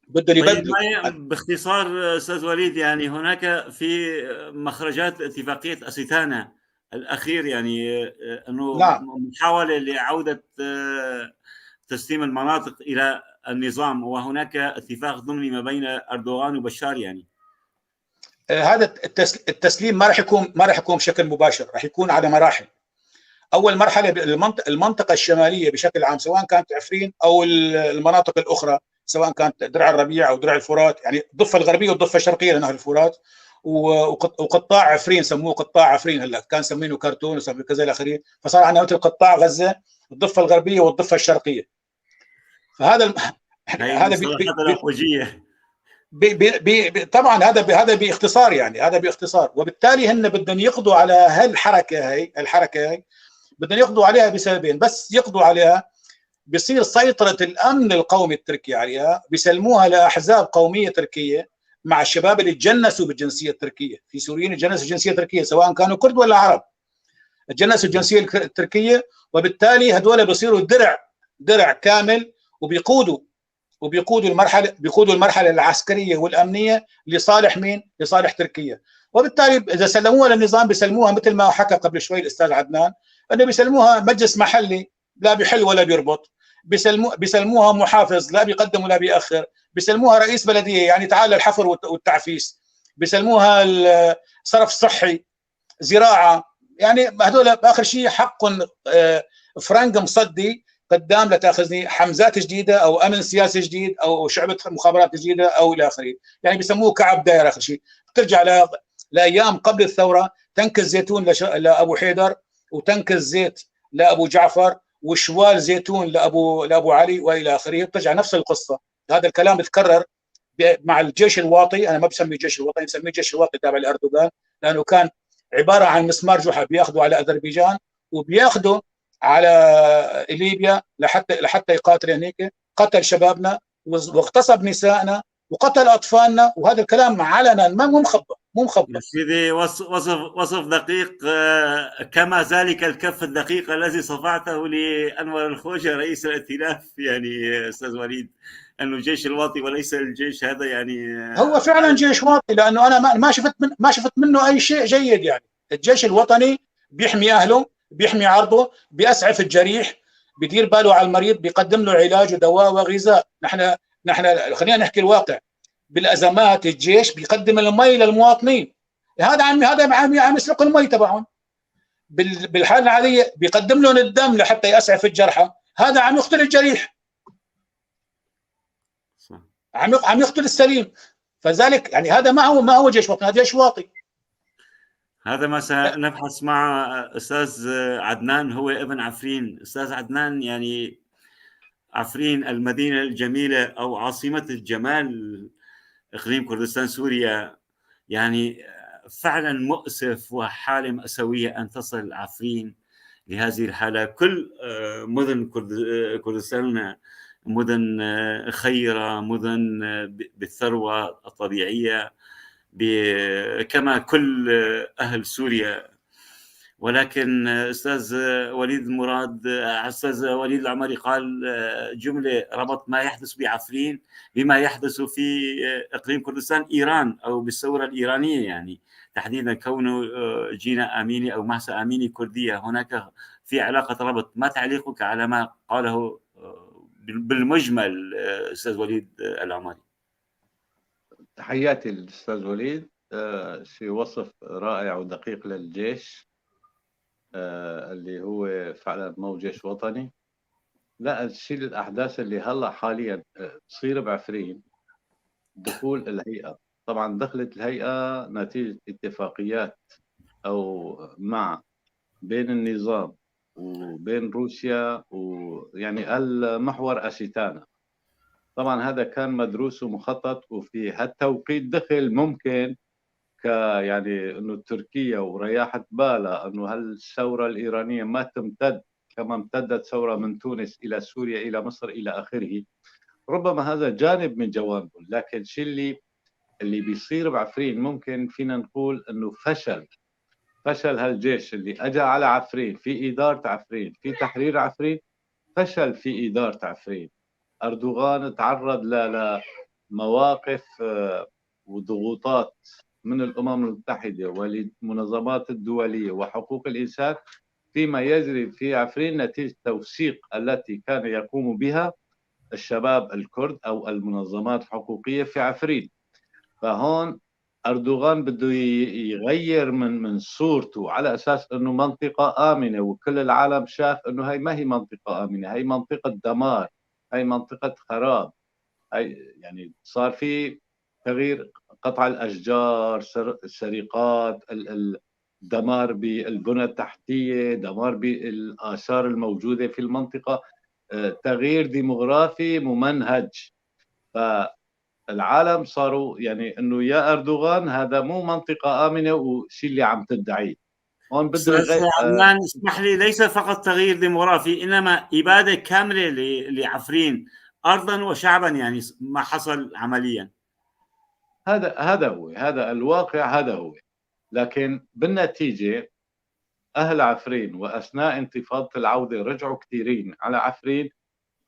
بدهم يبدلوا. طيب باختصار استاذ وليد، يعني هناك في مخرجات اتفاقية أستانا الاخير، يعني انه نعم. محاولة لعودة تسليم المناطق الى النظام، وهناك اتفاق ضمني ما بين اردوغان وبشار. يعني هذا التسليم ما راح يكون بشكل مباشر، راح يكون على مراحل. اول مرحلة المنطقة الشمالية بشكل عام، سواء كانت عفرين او المناطق الاخرى، سواء كانت درع الربيع او درع الفرات، يعني الضفة الغربية والضفة الشرقية لنهر الفرات، وقطاع عفرين، سموه قطاع عفرين، هلا كان سمينه كرتون وسموه كذا الى اخره، فصار عندنا مثل قطاع غزه، الضفة الغربية والضفة الشرقية. فهذا هذا بي بي بي طبعا هذا باختصار، يعني هذا باختصار. وبالتالي هن بدهم يقضوا على هالحركه هي، الحركة هي بدهم يقضوا عليها بسببين، بس يقضوا عليها بصير سيطرة الامن القومي التركي عليها، بيسلموها لاحزاب قومية تركيه مع الشباب اللي تجنسوا بالجنسيه التركية. في سوريين تجنسوا الجنسية التركية سواء كانوا كرد ولا عرب، تجنسوا الجنسية التركيه، وبالتالي هذول بيصيروا درع كامل، وبيقودوا المرحله العسكرية والامنية لصالح مين؟ لصالح تركيا. وبالتالي اذا سلموها للنظام بيسلموها مثل ما حكى قبل شوي الاستاذ عدنان، انه بيسلموها مجلس محلي لا بيحل ولا بيربط، بيسلموها محافظ لا بيقدم ولا بيأخر، بيسلموها رئيس بلديه يعني تعال الحفر والتعفيس، بيسلموها صرف صحي، زراعه، يعني هذول اخر شيء حق فرنك مصدي قدام، لا تاخذني، حمزات جديدة او امن سياسي جديد او شعبه مخابرات جديدة او الى اخره، يعني بيسموه كعب داير. اخر شيء بترجع لايام قبل الثوره، تنك الزيتون لابو حيدر، وتنك الزيت لابو جعفر، وشوال زيتون لابو علي والى اخره، بترجع نفس القصة. هذا الكلام تكرر مع الجيش الواطي، انا ما بسميه الجيش الوطني، بسميه الجيش الواطي تابع لاردوغان، لانه كان عبارة عن مسمار جحا بياخذوا على اذربيجان وبياخذوا على ليبيا لحتى يقاتل هنيك. قتل شبابنا واغتصب نسائنا وقتل اطفالنا، وهذا الكلام علنا، ما مو مخبى، مو مخبى. يا سيدي، وصف دقيق، كما ذلك الكف الدقيق الذي صفعته لانور الخوجه رئيس الائتلاف، يعني استاذ وليد، انه الجيش الواطي وليس الجيش هذا يعني. هو فعلا جيش واطي، لانه انا ما شفت منه اي شيء جيد. يعني الجيش الوطني بيحمي اهله، بيحمي عرضه، بيسعف الجريح، بيدير باله على المريض، بيقدم له علاج ودواء وغذاء. نحن خلينا نحكي الواقع، بالازمات الجيش بيقدم المي للمواطنين، هذا عم يسرق المي تبعهم. بالحالة العادية بيقدم لهم الدم لحتى يسعف الجرحى، هذا عم يقتل الجريح، عم يقتل السليم. فذلك يعني هذا ما هو جيش وطني، هذا جيش واطي. هذا ما سنبحث مع استاذ عدنان، هو ابن عفرين. استاذ عدنان، يعني عفرين المدينة الجميلة او عاصمة الجمال، اقليم كردستان سوريا، يعني فعلا مؤسف وحاله مأساوية ان تصل عفرين. لهذه الحالة. كل مدن كردستان مدن خيرة، مدن بالثروة الطبيعية كما كل أهل سوريا. ولكن أستاذ وليد مراد، أستاذ وليد العمري قال جملة ربط ما يحدث بعفرين بما يحدث في إقليم كردستان إيران أو بالثورة الإيرانية، يعني تحديدا كونه جينا أميني أو مهسا أميني كردية، هناك في علاقة ربط. ما تعليقك على ما قاله بالمجمل أستاذ وليد العمري؟ تحياتي للأستاذ وليد، شيء وصف رائع ودقيق للجيش اللي هو فعلا مو جيش وطني. لا، الشيء الأحداث اللي هلا حاليا تصير بعفرين، دخول الهيئة، طبعا دخلت الهيئة نتيجة اتفاقيات أو مع بين النظام وبين روسيا، ويعني المحور أسيتانا. طبعا هذا كان مدروس ومخطط، وفي هالتوقيت دخل ممكن يعني انه تركيا ورياحت بالها انه هالثوره الايرانية ما تمتد كما امتدت ثورة من تونس الى سوريا الى مصر الى اخره. ربما هذا جانب من جوانبه، لكن شيء اللي بيصير بعفرين ممكن فينا نقول انه فشل هالجيش اللي اجى على عفرين في ادارة عفرين، في تحرير عفرين، فشل في ادارة عفرين. اردوغان تعرض لمواقف وضغوطات من الأمم المتحدة والمنظمات الدولية وحقوق الإنسان فيما يجري في عفرين نتيجة توثيق التي كان يقوم بها الشباب الكرد أو المنظمات الحقوقية في عفرين. فهون أردوغان بده يغير من صورته على أساس أنه منطقة آمنة، وكل العالم شاف أنه هي ما هي منطقة آمنة، هي منطقة دمار، هي منطقة خراب، هي يعني صار في تغيير، قطع الأشجار، السرقات، الدمار بالبنى التحتية، دمار بالآثار الموجودة في المنطقة، تغيير ديموغرافي ممنهج. فالعالم صاروا يعني أنه يا أردوغان هذا مو منطقة آمنة وشي اللي عم تدعيه. هون بده عدنان اسمح لي، ليس فقط تغيير ديموغرافي إنما إبادة كاملة لعفرين أرضا وشعبا، يعني ما حصل عمليا. هذا هو، هذا الواقع، هذا هو. لكن بالنتيجة أهل عفرين وأثناء انتفاضة العودة رجعوا كثيرين على عفرين.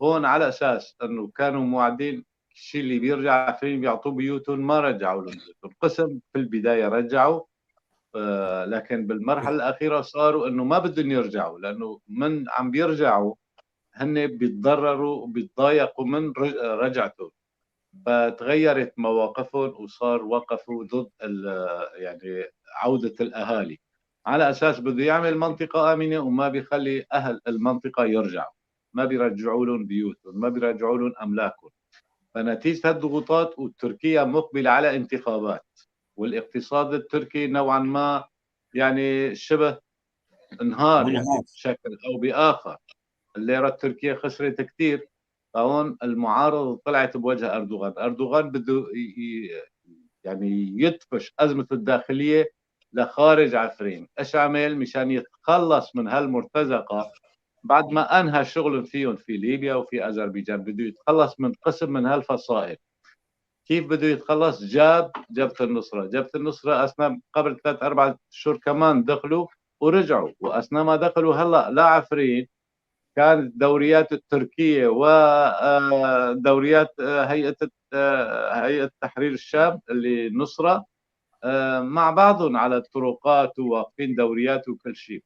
هون على أساس أنه كانوا موعدين الشيء اللي بيرجع عفرين بيعطوه بيوتهم، ما رجعوا لهم بيوتهم. قسم في البداية رجعوا، لكن بالمرحلة الأخيرة صاروا أنه ما بدهم يرجعوا، لأنه من عم بيرجعوا هن بيتضرروا وبيتضايقوا من رجعتهم. فتغيرت مواقفهم وصار وقفوا ضد يعني عودة الأهالي، على أساس بده يعمل منطقة آمنة وما بيخلي أهل المنطقة يرجعوا، ما بيرجعوا لهم بيوتهم، ما بيرجعوا لهم أملاكهم. فنتيجة هالضغوطات، وتركيا مقبلة على انتخابات، والاقتصاد التركي نوعا ما يعني شبه انهار يعني بشكل أو بآخر، الليرة التركية خسرت كثير. فهون المعارضة طلعت بوجه أردوغان. أردوغان بده يعني يدفش أزمته الداخلية لخارج عفرين. إيش عمل مشان يتخلص من هالمرتزقة بعد ما أنهى شغل فيهم في ليبيا وفي أذربيجان؟ بده يتخلص من قسم من هالفصائل. كيف بده يتخلص؟ جاب جبهة النصرة. جبهة النصرة أثناء قبل 3-4 شهور كمان دخلوا ورجعوا، وأثناء ما دخلوا هلا لا عفرين كانت الدوريات التركية ودوريات هيئة تحرير الشام اللي نصرة مع بعضهم على الطرقات وواقفين دوريات وكل شيء.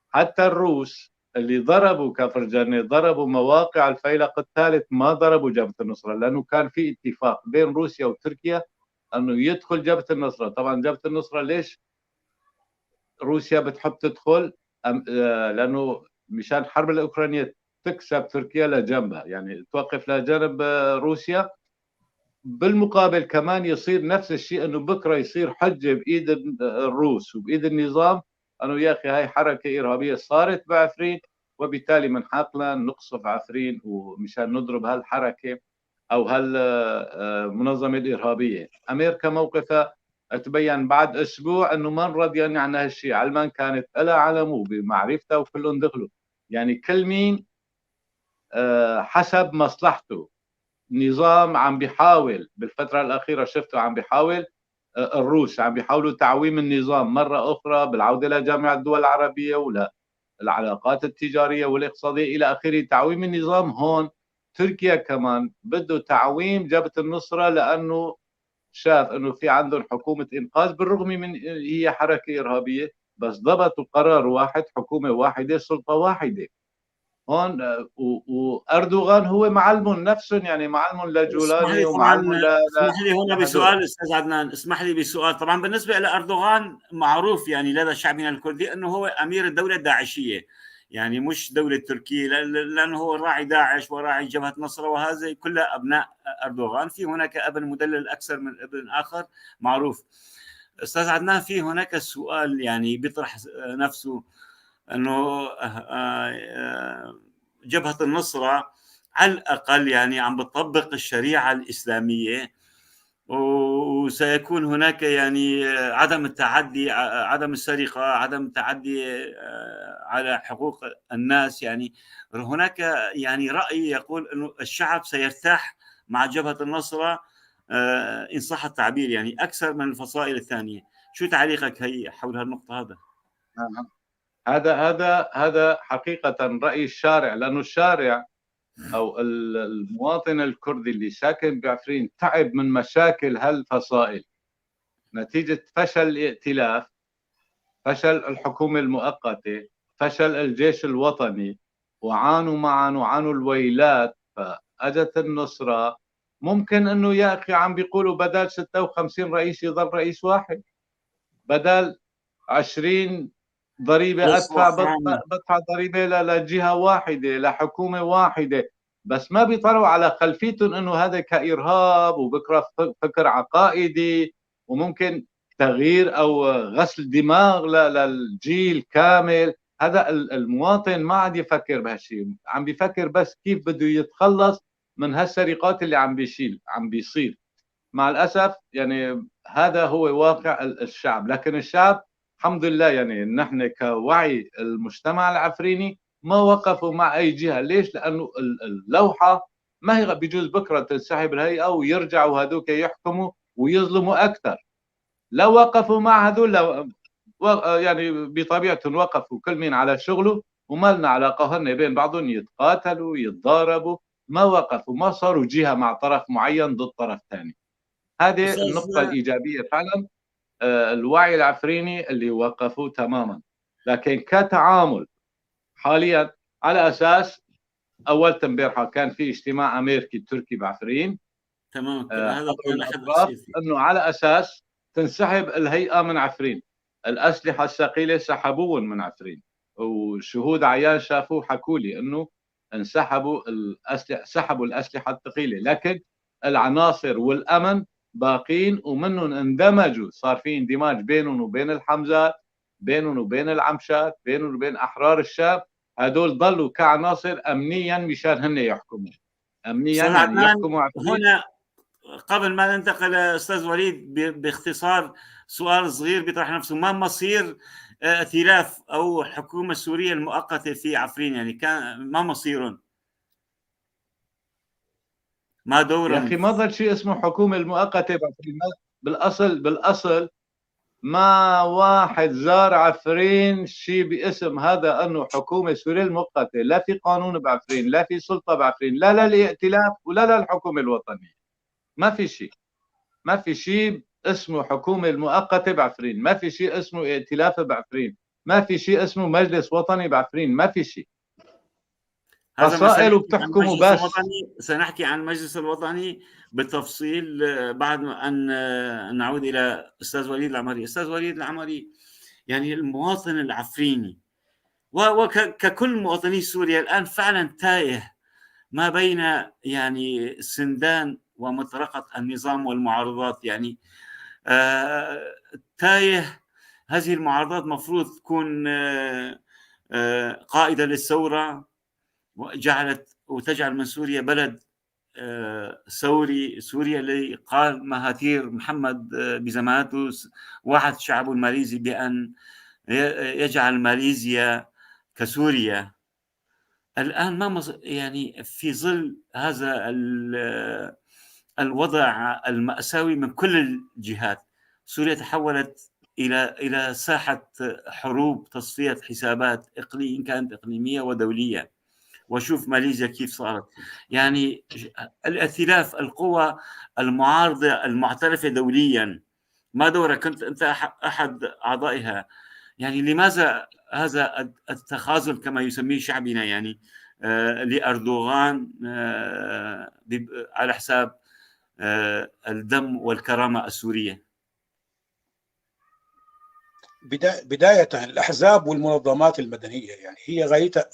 حتى الروس اللي ضربوا كفر جنة، ضربوا مواقع الفيلق الثالث، ما ضربوا جبهة النصرة، لأنه كان في اتفاق بين روسيا وتركيا أنه يدخل جبهة النصرة. طبعا جبهة النصرة ليش روسيا بتحب تدخل؟ لأنه مشان الحرب الأوكرانية تكسب تركيا لجنبها، يعني توقف لجنب روسيا. بالمقابل كمان يصير نفس الشيء، أنه بكرة يصير حجة بإيد الروس وبإيد النظام أنه يا أخي هاي حركة إرهابية صارت بعفرين، وبالتالي من حقنا نقصف عفرين ومشان نضرب هالحركة أو هالمنظمة الإرهابية. أمريكا موقفها تبين بعد اسبوع انه ما رضيان عن هالشيء، علما كانت لها علم وبمعرفتها وكلهم دخلوا. يعني كل مين حسب مصلحته. النظام عم بيحاول بالفترة الاخيرة، شفته عم بيحاول، الروس عم بيحاولوا تعويم النظام مرة اخرى بالعودة لجامعة الدول العربية ولا العلاقات التجارية والاقتصادية الى اخره، تعويم النظام. هون تركيا كمان بده تعويم جبهة النصرة، لانه شاف انه في عندهم حكومة انقاذ بالرغم من هي حركة ارهابية، بس ضبطوا قرار واحد، حكومة واحدة، سلطة واحدة. هون واردوغان هو معلم نفسهم، يعني معلم لجولاني ومعلم. اسمح لي هنا بسؤال استاذ عدنان، اسمح لي بسؤال. طبعا بالنسبة لأردوغان معروف يعني لدى شعبنا الكردي انه هو امير الدولة الداعشيه، يعني مش دولة تركيا، لأنه هو راعي داعش وراعي جبهة النصرة، وهذه كلها أبناء أردوغان. في هناك ابن مدلل أكثر من ابن آخر معروف. أستاذ عدنان، في هناك سؤال يعني بيطرح نفسه، أنه جبهة النصرة على الأقل يعني عم بتطبق الشريعة الإسلامية، وسيكون هناك يعني عدم التعدي، عدم السرقة، عدم التعدي على حقوق الناس. يعني هناك يعني رأي يقول أنه الشعب سيرتاح مع جبهة النصرة إن صح التعبير، يعني أكثر من الفصائل الثانية. شو تعليقك هي حول هالنقطة هذا؟ هذا حقيقة رأي الشارع، لأنه الشارع أو المواطن الكردي اللي ساكن بعفرين تعب من مشاكل هالفصائل نتيجة فشل الائتلاف، فشل الحكومة المؤقتة، فشل الجيش الوطني، وعانوا معا وعانوا الويلات. فأجت النصرة، ممكن أنه يا أخي عم بيقولوا بدل 56 رئيس يظل رئيس واحد، بدل 20 ضريبة أدفع بدفع ضريبة لجهة واحدة، لحكومة واحدة، بس ما بيطلعوا على خلفيتهم أنه هذا كإرهاب وبكرة فكر عقائدي وممكن تغيير أو غسل دماغ للجيل كامل. هذا المواطن ما عاد يفكر بهالشيء، عم بيفكر بس كيف بده يتخلص من هالسرقات اللي عم بيشيل عم بيصير. مع الأسف يعني هذا هو واقع الشعب. لكن الشعب الحمد لله يعني نحن كوعي المجتمع العفريني ما وقفوا مع أي جهة. ليش؟ لأنه اللوحة ما هي بجوز بكرة تنسحب الهيئة ويرجعوا هذوك يحكموا ويظلموا أكثر. لو وقفوا مع هذول يعني بطبيعتهم وقفوا كل مين على شغله وما لنا علاقة، هن بين بعضهم يتقاتلوا يتضاربوا، ما وقفوا، ما صاروا جهة مع طرف معين ضد طرف ثاني. هذه النقطة الإيجابية فعلا، الوعي العفريني اللي وقفوا تماما. لكن كتعامل حاليا على أساس أول امبارحة كان في اجتماع أمريكي تركي بعفرين، تمام، هذا انه على اساس تنسحب الهيئة من عفرين، الاسلحة الثقيلة سحبوهم من عفرين، وشهود عيان شافوه حكوا لي انه انسحبوا الاسلحة، سحبوا الاسلحة الثقيلة، لكن العناصر والامن باقين ومنهم اندمجوا، صار في اندماج بينهم وبين الحمزات، بينهم وبين العمشات، بينهم وبين احرار الشام. هدول ضلوا كعناصر امنيا مشان هن يحكموا امنيا، يعني يحكموا عفرين. هنا قبل ما ننتقل استاذ وليد باختصار سؤال صغير بيطرح نفسه، ما مصير ائتلاف او الحكومة السورية المؤقتة في عفرين؟ يعني كان ما مصيرهم؟ ما دورهم؟ يا اخي ما ضل شيء اسمه حكومة المؤقتة بعفرين. بالاصل ما واحد زار عفرين شيء باسم هذا انه حكومة سورية المؤقتة، لا في قانون بعفرين، لا في سلطة بعفرين، لا للائتلاف ولا للحكومة الوطنية. ما في شيء، ما في شيء اسمه حكومة المؤقتة بعفرين، ما في شيء اسمه ائتلاف بعفرين، ما في شيء اسمه مجلس وطني بعفرين، ما في شيء. فصائل وبتحكموا بس. سنحكي عن المجلس الوطني بالتفصيل بعد أن نعود إلى أستاذ وليد العمري. أستاذ وليد العمري، يعني المواطن العفريني وككل مواطني سوريا الآن فعلا تايه ما بين يعني سندان ومطرقة النظام والمعارضات، يعني تايه. هذه المعارضات مفروض تكون قائدة للثورة وجعلت وتجعل من سوريا بلد ثوري سوريا الذي قال مهاتير محمد بزماناته وعد شعبه الماليزي بأن يجعل ماليزيا كسوريا. الآن ما يعني في ظل هذا الوضع المأساوي من كل الجهات، سوريا تحولت إلى ساحة حروب، تصفية حسابات إن كانت إقليمية ودولية. وشوف ماليزيا كيف صارت. يعني الائتلاف، القوى المعارضة المعترفة دوليا، ما دورك؟ كنت أنت أحد أعضائها. يعني لماذا هذا التخاذل كما يسميه شعبنا يعني لأردوغان على حساب الدم والكرامة السورية؟ بداية الأحزاب والمنظمات المدنية يعني هي غايتها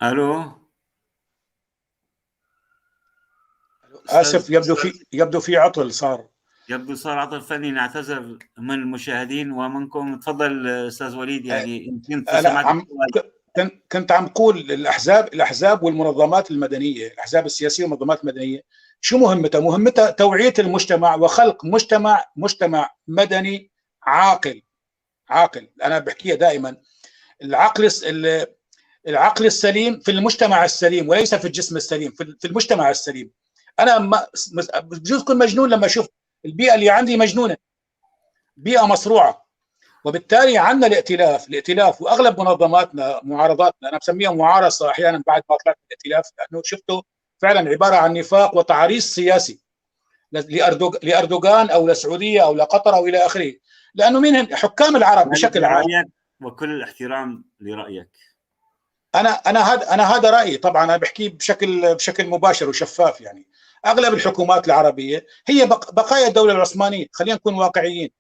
الو، اسف، يبدو في عطل صار، يبدو صار عطل فني، نعتذر من المشاهدين ومنكم. تفضل استاذ وليد. يعني يمكن كنت عم قول الاحزاب والمنظمات المدنية، الاحزاب السياسية والمنظمات المدنية شو مهمتها؟ مهمتها توعيه المجتمع وخلق مجتمع مدني عاقل. عاقل، انا بحكيها دائما، العقل السليم في المجتمع السليم وليس في الجسم السليم، في المجتمع السليم. انا بجوز اكون مجنون لما اشوف البيئة اللي عندي مجنونة، بيئة مصروعه. وبالتالي عندنا الائتلاف واغلب منظماتنا معارضاتنا، انا بسميها معارضة احيانا بعد ما طلعت من الائتلاف، لانه شفته فعلا عبارة عن نفاق وتعريص سياسي لاردوغان او للسعودية او لقطر او الى اخره. لانه مين حكام العرب بشكل عام؟ وكل الاحترام لرايك. انا هذا رايي طبعا، انا بحكيه بشكل مباشر وشفاف. يعني اغلب الحكومات العربية هي بقايا الدولة العثمانية، خلينا نكون واقعيين.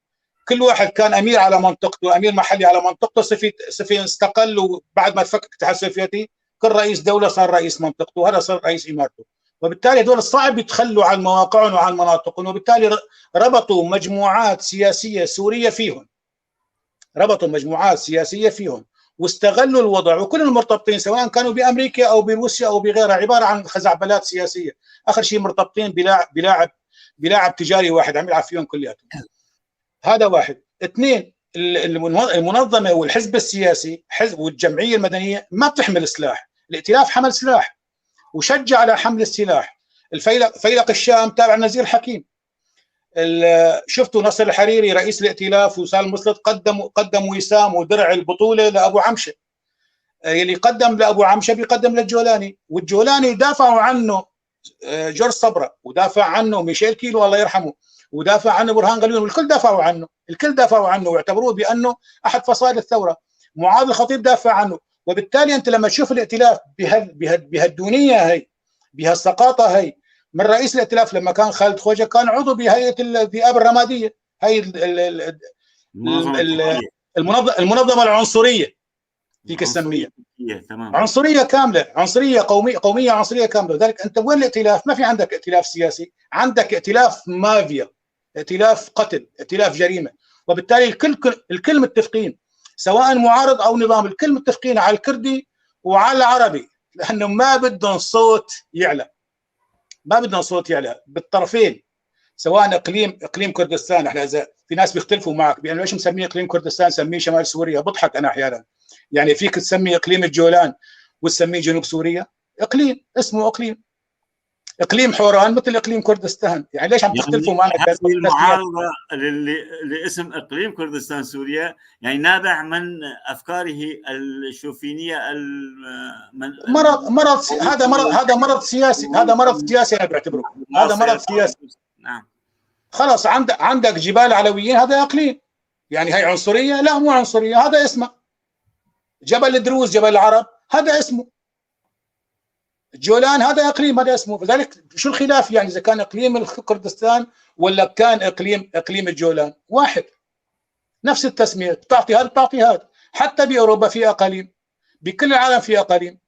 كل واحد كان امير على منطقته، امير محلي على منطقته، صفي استقل، وبعد ما تفكك الاتحاد السوفيتي كل رئيس دولة صار رئيس منطقته، وهذا صار رئيس امارته. وبالتالي هذول صعب يتخلوا عن مواقعهم وعن مناطقهم، وبالتالي ربطوا مجموعات سياسية سورية فيهم، ربطوا مجموعات سياسية فيهم واستغلوا الوضع. وكل المرتبطين سواء كانوا بامريكا او بروسيا او بغيرها عبارة عن خزعبلات سياسية. اخر شيء مرتبطين بلاعب تجاري واحد عم يلعب فيهم كلياتهم. هذا واحد. اثنين، المنظمة والحزب السياسي حزب والجمعية المدنية ما بتحمل سلاح. الائتلاف حمل سلاح وشجع على حمل السلاح. فيلق الشام تابع نزير حكيم. شفتوا نصر الحريري رئيس الائتلاف وسالم مسلط قدم وسام ودرع البطولة لابو عمشه. اللي قدم لابو عمشه بيقدم للجولاني، والجولاني دافعوا عنه جورج صبرا، ودافع عنه ميشيل كيلو الله يرحمه، ودافع عنه برهان غليون، والكل دافعوا عنه، الكل دافعوا عنه واعتبروه بانه احد فصائل الثورة. معاذ الخطيب دافع عنه. وبالتالي انت لما تشوف الائتلاف بهالدونيه هي، بهالسقاطه هي، من رئيس الائتلاف لما كان خالد خوجة كان عضو بهيئة الذئاب الرمادية، هي المنظمة العنصرية فيك تسميها، عنصرية كاملة، عنصرية قومية عنصرية كاملة. لذلك انت وين الائتلاف؟ ما في عندك ائتلاف سياسي، عندك ائتلاف مافيا، ائتلاف قتل، ائتلاف جريمة. وبالتالي الكل متفقين، سواء معارض او نظام، الكل متفقين على الكردي وعلى العربي، لانه ما بدهم صوت يعلى، ما بدنا صوت يعلى بالطرفين، سواء اقليم كردستان. احنا اذا في ناس بيختلفوا معك بانه ليش مسميه اقليم كردستان سميه شمال سوريا، بضحك انا احيانا. يعني فيك تسمي اقليم الجولان وتسميه جنوب سوريا، اقليم اسمه اقليم حوران مثل اقليم كردستان، يعني ليش عم تختلفوا معنا؟ يعني المعارضة لاسم اقليم كردستان سوريا يعني نابع من افكاره الشوفينيه، مرض هذا مرض سياسي، هذا مرض سياسي انا بعتبره، هذا مرض سياسي. نعم، خلص عندك جبال علويين، هذا اقليم. يعني هي عنصرية؟ لا مو عنصرية، هذا اسمه جبل الدروز، جبل العرب، هذا اسمه جولان، هذا اقليم، هذا اسمه. فذلك شو الخلاف يعني اذا كان اقليم الكردستان ولا كان اقليم الجولان؟ واحد، نفس التسمية، بتعطي هذا بتعطي هذا. حتى باوروبا في اقاليم، بكل العالم في اقاليم.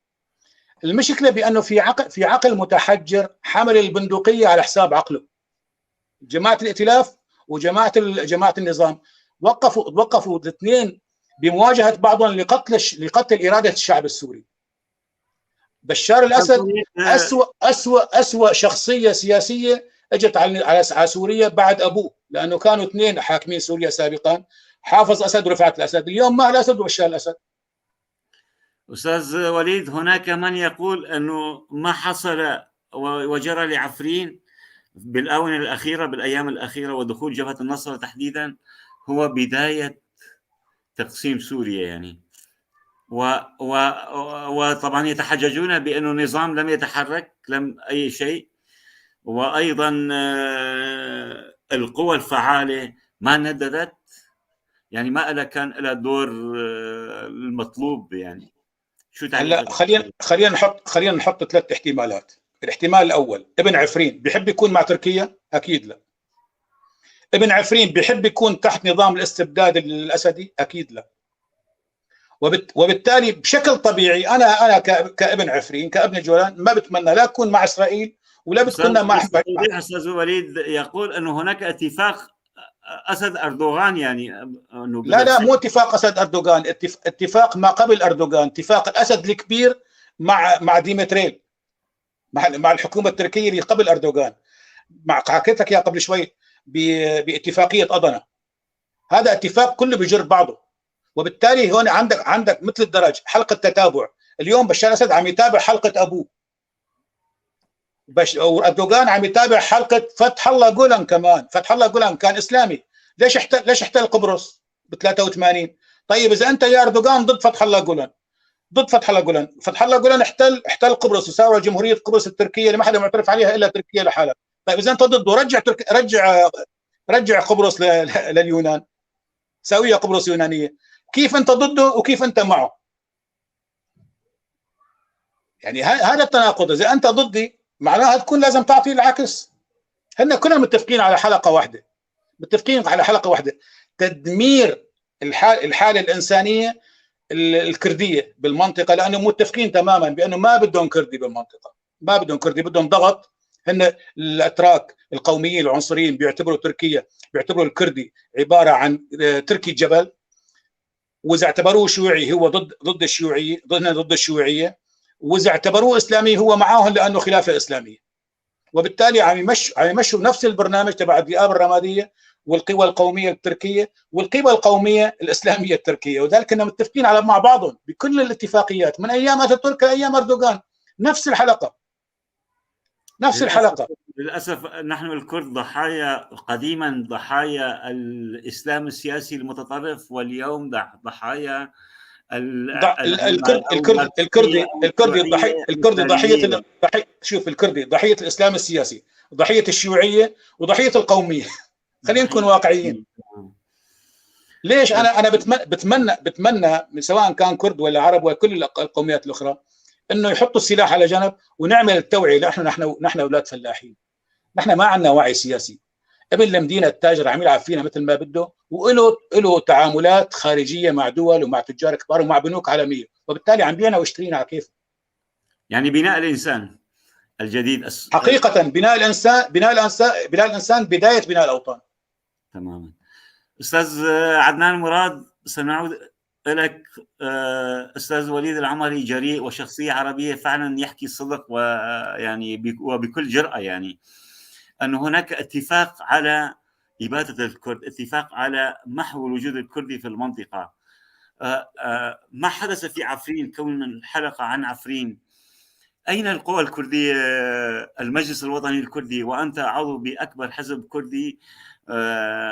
المشكلة بانه في عقل متحجر حمل البندقية على حساب عقله. جماعة الائتلاف وجماعه جماعة النظام وقفوا الاثنين بمواجهة بعضهم لقتل اراده الشعب السوري. بشار الاسد اسوأ شخصية سياسية اجت على سوريا بعد ابوه، لانه كانوا اثنين حاكمين سوريا سابقا، حافظ اسد ورفعت الاسد، اليوم مع الاسد وبشار الاسد. استاذ وليد، هناك من يقول انه ما حصل وجرى لعفرين بالاونه الاخيرة، بالايام الاخيرة، ودخول جبهة النصرة تحديدا، هو بداية تقسيم سوريا يعني. وطبعا يتحججون بأنه النظام لم يتحرك، لم أي شيء، وأيضا القوى الفعالة ما نددت، يعني ما لها كان لها دور المطلوب يعني. شو هلا خلينا نحط ثلاث احتمالات. الاحتمال الأول، ابن عفرين بيحب يكون مع تركيا؟ أكيد لا. ابن عفرين بيحب يكون تحت نظام الاستبداد الأسدي؟ أكيد لا. وبالتالي بشكل طبيعي انا كابن عفرين، كابن جولان، ما بتمنى لا اكون مع اسرائيل ولا بتكون مع. استاذ وليد يقول انه هناك اتفاق اسد اردوغان، يعني انه لا لا، مو اتفاق اسد اردوغان، اتفاق ما قبل اردوغان، اتفاق الاسد الكبير مع ديمتريل، مع الحكومة التركية اللي قبل اردوغان، مع حكيت لك اياها قبل شوي باتفاقيه اضنه. هذا اتفاق كله بجر بعضه، وبالتالي هون عندك مثل الدرج حلقة تتابع. اليوم بشار الاسد عم يتابع حلقة ابوه، واردوغان عم يتابع حلقة فتح الله جولان كمان. فتح الله جولان كان اسلامي، ليش احتل قبرص ب 83؟ طيب اذا انت يا اردوغان ضد فتح الله جولان، ضد فتح الله جولان، فتح الله جولان احتل قبرص وساوى جمهورية قبرص التركية اللي ما حدا معترف عليها الا تركيا لحالها. طيب اذا انت ضده، رجع رجع قبرص لليونان، ساويها قبرص يونانية. كيف انت ضده وكيف انت معه؟ يعني هذا التناقض. اذا انت ضدي معناها تكون لازم تعطي العكس. هن كلنا متفقين على حلقة واحدة، متفقين على حلقة واحدة، تدمير الحالة الانسانية الكردية بالمنطقة، لانه متفقين تماما بانه ما بدهم كردي بالمنطقة، ما بدهم كردي، بدهم ضغط. هن الاتراك القوميين العنصريين بيعتبروا تركيا، بيعتبروا الكردي عبارة عن تركي الجبل، واذا اعتبروه شيوعي هو ضد الشيوعية، ضد الشيوعية، واذا اعتبروه اسلامي هو معاهم لانه خلافه اسلامية. وبالتالي عم يمشوا نفس البرنامج تبع الذئاب الرمادية والقوى القومية التركية والقوى القومية الاسلامية التركية، وذلك انهم متفقين على مع بعضهم بكل الاتفاقيات من ايام اتاتورك لايام اردوغان، نفس الحلقة، نفس الحلقة. للاسف نحن الكرد ضحايا قديما، ضحايا الاسلام السياسي المتطرف، واليوم ضحايا الكردي الكردي ضحية، شوف الكردي ضحية الاسلام السياسي، ضحية الشيوعية، وضحية القومية. خلينا نكون واقعيين. ليش انا بتمنى سواء كان كرد ولا عرب وكل القوميات الاخرى انه يحطوا السلاح على جنب ونعمل التوعية. نحن اولاد فلاحين، نحن ما عندنا وعي سياسي. ابن المدينة التاجر عم يلعب فينا مثل ما بده، وله تعاملات خارجية مع دول ومع تجار كبار ومع بنوك عالمية، وبالتالي عم بيعنا ويشترينا على كيفه. يعني بناء الانسان الجديد حقيقة، بناء الانسان، بناء الانسان بداية بناء الاوطان. تماما. استاذ عدنان مراد، سنعود لك. استاذ وليد العمري جريء وشخصية عربية فعلا يحكي الصدق، ويعني وبكل جرأه، يعني أن هناك اتفاق على إبادة الكرد، اتفاق على محو الوجود الكردي في المنطقة. ما حدث في عفرين، كون الحلقة عن عفرين، أين القوى الكردية، المجلس الوطني الكردي، وأنت عضو بأكبر حزب كردي،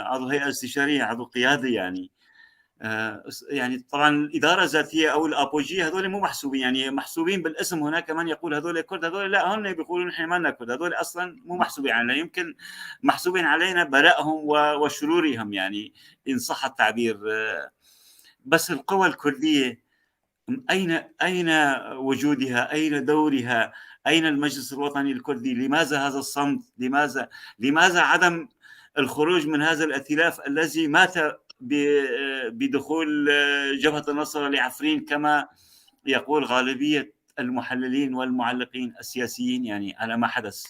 عضو هيئة استشارية، عضو قيادي، يعني يعني طبعا الادارة الذاتية او الابوجيه هذول مو محسوبين، يعني محسوبين بالاسم. هناك من يقول هذول كرد، هذول لا، هن بيقولوا نحن ما لنا كرد، هذول اصلا مو محسوبين علينا، يمكن محسوبين علينا بلائهم وشرورهم، يعني ان صح التعبير. بس القوى الكردية اين وجودها؟ اين دورها؟ اين المجلس الوطني الكردي؟ لماذا هذا الصمت؟ لماذا عدم الخروج من هذا الائتلاف الذي مات بدخول جبهة النصر لعفرين كما يقول غالبية المحللين والمعلقين السياسيين يعني على ما حدث؟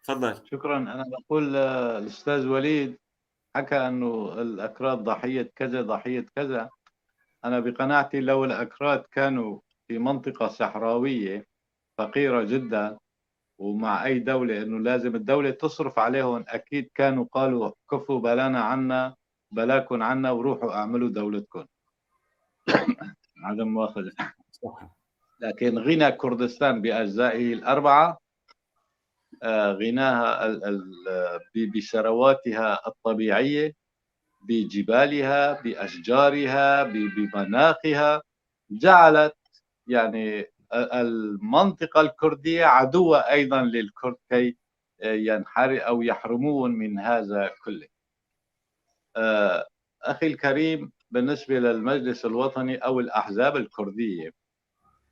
تفضل. شكرا. أنا بقول الأستاذ وليد حكى أنه الأكراد ضحية كذا ضحية كذا. أنا بقناعتي لو الأكراد كانوا في منطقة صحراوية فقيرة جدا ومع أي دولة أنه لازم الدولة تصرف عليهم، أكيد كانوا قالوا كفوا بلانا عنا بلاكم عنا وروحوا اعملوا دولتكم. عدم مؤاخذة. لكن غنى كردستان بأجزائه الأربعة، غناها بثرواتها الطبيعية، بجبالها، بأشجارها، بمناخها، جعلت يعني المنطقة الكردية عدوة أيضا للكرد كي ينحر أو يحرمون من هذا كله. أخي الكريم، بالنسبة للمجلس الوطني أو الأحزاب الكردية،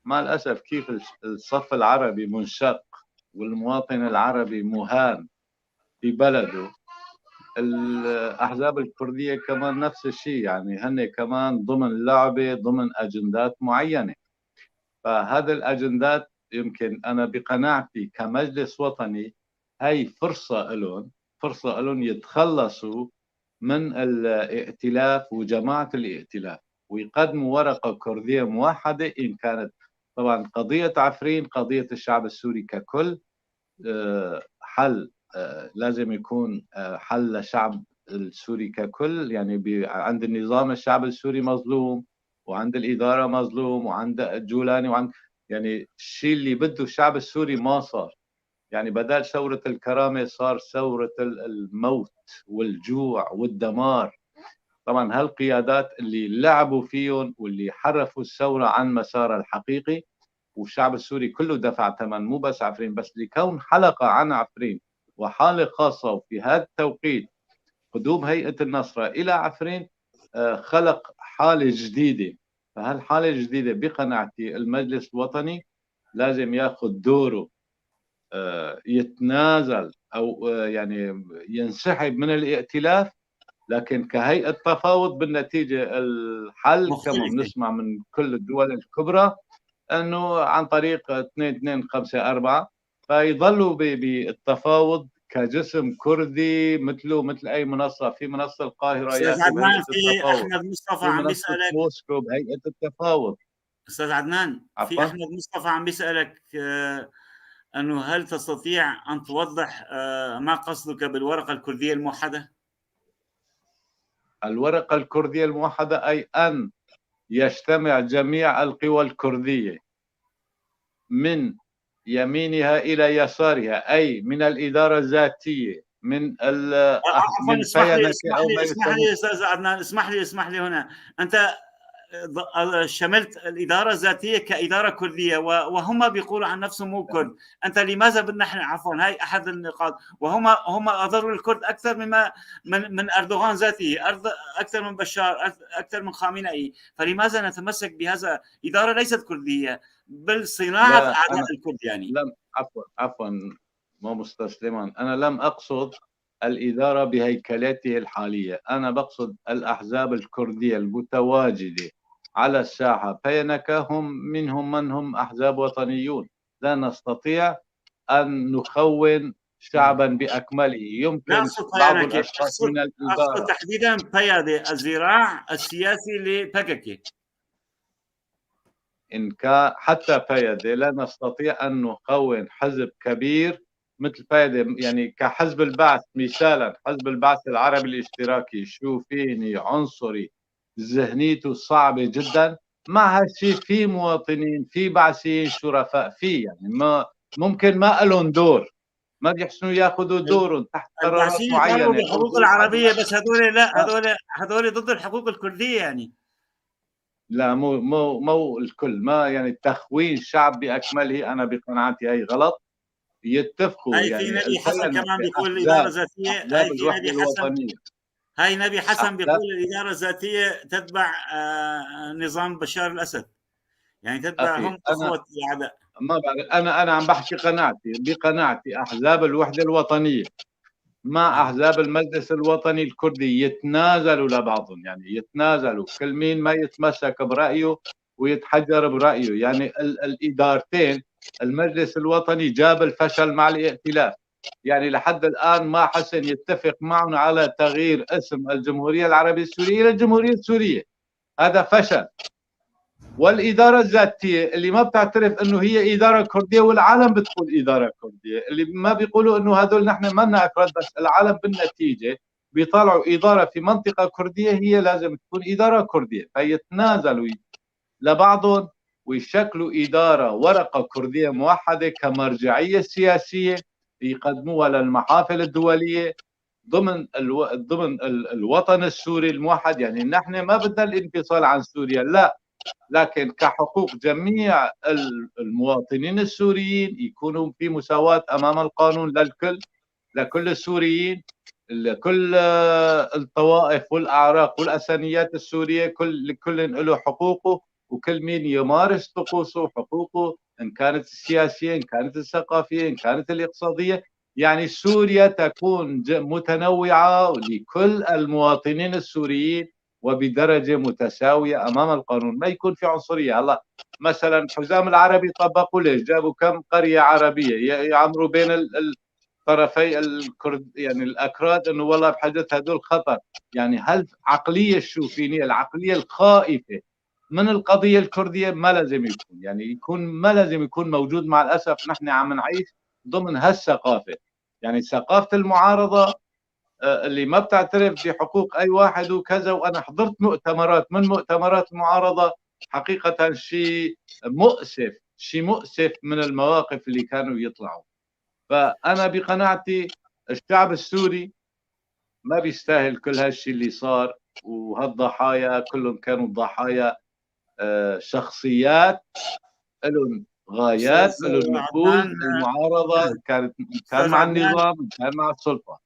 مع الأسف كيف الصف العربي منشق والمواطن العربي مهان في بلده، الأحزاب الكردية كمان نفس الشيء، يعني هن كمان ضمن لعبة، ضمن أجندات معينة. فهذا الأجندات يمكن أنا بقناعتي كمجلس وطني هاي فرصة لهم، فرصة لهم يتخلصوا من الائتلاف وجماعة الائتلاف ويقدموا ورقة كردية موحدة. إن كانت طبعا قضية عفرين قضية الشعب السوري ككل، حل لازم يكون حل للشعب السوري ككل، يعني عند النظام الشعب السوري مظلوم، وعند الإدارة مظلوم، وعند الجولاني، وعند يعني الشيء اللي بده الشعب السوري ما صار. يعني بدل ثورة الكرامة صار ثورة الموت والجوع والدمار. طبعا هالقيادات اللي لعبوا فيهم واللي حرفوا الثورة عن مسارها الحقيقي، والشعب السوري كله دفع ثمن، مو بس عفرين، بس لكون حلقة عن عفرين وحالة خاصة وفي هذا التوقيت قدوم هيئة النصرة إلى عفرين خلق حالة جديدة. فهالحالة الجديدة بقناعتي المجلس الوطني لازم ياخذ دوره، يتنازل أو يعني ينسحب من الائتلاف، لكن كهيئة تفاوض. بالنتيجة الحل كما بنسمع من كل الدول الكبرى أنه عن طريق 2 2 5 4، فيظلوا بالتفاوض كجسم كردي مثله مثل أي منصة. في منصة القاهرة أستاذ عدنان، في أحمد مصطفى عم بيسألك، موسكو بهيئة التفاوض. أستاذ عدنان، في أحمد مصطفى عم بيسألك أنه هل تستطيع أن توضح ما قصدك بالورقة الكردية الموحدة؟ الورقة الكردية الموحدة أي أن يجتمع جميع القوى الكردية من يمينها إلى يسارها، أي من الإدارة الذاتية، من من اسمح لي أستاذ عدنان، اسمح لي هنا، أنت شملت الإدارة الذاتية كإدارة كردية وهم بيقولوا عن نفسهم مو كرد، أنت لماذا بدنا نحن، عفوا هاي أحد النقاط، وهم أضروا الكرد أكثر مما من أردوغان ذاته، أكثر من بشار، أكثر من خامنئي، فلماذا نتمسك بهذا؟ إدارة ليست كردية بل صناعة أعداء الكرد يعني. لم عفوا ما مستسلما، أنا لم أقصد الإدارة بهيكلته الحالية، أنا بقصد الأحزاب الكردية المتواجدة على الساحة، بينك هم منهم من هم أحزاب وطنيون، لا نستطيع أن نخون شعبا بأكمله. يمكن بعض الأشخاص من الإدارة، أقصد تحديدا بيادة الذراع السياسي لبككي، إن كان حتى بيادة لا نستطيع أن نخون حزب كبير مثل بيادة، يعني كحزب البعث مثالا، حزب البعث العربي الاشتراكي شوفيني عنصري، ذهنيته صعبة جدا، مع هالشيء في مواطنين، في بعثيين شرفاء، في يعني ما ممكن ما لهم دور، ما بيحسنوا ياخذوا دورهم تحت قرارات معينة. بالحقوق العربية، بس هذول لا، هذول ضد الحقوق الكردية يعني. لا، مو الكل، ما يعني تخوين شعب باكمله انا بقناعتي هي غلط. يتفقوا هاي يعني في نبي حسن كمان بيقول الادارة الذاتية، هاي في نبي حسن، هاي نبي حسن بيقول الادارة الذاتية تتبع نظام بشار الاسد، يعني تتبع هم اخوه الاعداء. ما بعرف، انا عم بحكي قناعتي، بقناعتي احزاب الوحدة الوطنية مع احزاب المجلس الوطني الكردي يتنازلوا لبعضهم، يعني يتنازلوا، كل مين ما يتمسك برايه ويتحجر برايه. يعني الادارتين، المجلس الوطني جاب الفشل مع الائتلاف، يعني لحد الان ما حسن يتفق معهم على تغيير اسم الجمهورية العربية السورية الى الجمهورية السورية، هذا فشل. والادارة الذاتية اللي ما بتعترف انه هي ادارة كرديه، والعالم بتقول ادارة كرديه، اللي ما بيقولوا انه هذول نحن ما لنا اكراد، بس العالم بالنتيجة بيطلعوا ادارة في منطقة كرديه هي لازم تكون ادارة كرديه، فيتنازلوا لبعضهم ويشكلوا ادارة ورقة كرديه موحدة كمرجعيه سياسية يقدموها للمحافل الدولية ضمن الوطن السوري الموحد. يعني نحن ما بدنا الانفصال عن سوريا، لا، لكن كحقوق جميع المواطنين السوريين يكونوا في مساواة أمام القانون للكل، لكل السوريين، لكل الطوائف والأعراق والأسانيات السورية، كل له حقوقه، وكل مين يمارس طقوسه وحقوقه، إن كانت السياسية، إن كانت الثقافية، إن كانت الاقتصادية. يعني سوريا تكون متنوعة لكل المواطنين السوريين وبدرجة متساوية أمام القانون، ما يكون في عنصرية. هلا مثلا الحزام العربي طبقوا ليش؟ جابوا كم قرية عربية يعمروا بين الطرفي الكرد، يعني الأكراد، إنه والله بحاجة هدول خطر. يعني هل عقلية الشوفينية، العقلية الخائفة من القضية الكردية ما لازم يكون، يعني يكون ما لازم يكون موجود. مع الأسف نحن عم نعيش ضمن هالثقافة، يعني ثقافة المعارضة اللي ما بتعترف بحقوق أي واحد وكذا. وأنا حضرت مؤتمرات من مؤتمرات المعارضة، حقيقة شيء مؤسف، شيء مؤسف من المواقف اللي كانوا يطلعوا. فأنا بقناعتي الشعب السوري ما بيستاهل كل هالشيء اللي صار، وهالضحايا كلهم كانوا ضحايا شخصيات لهم غايات، لهم نفوذ. المعارضة كانت كان مع النظام، كان مع السلطة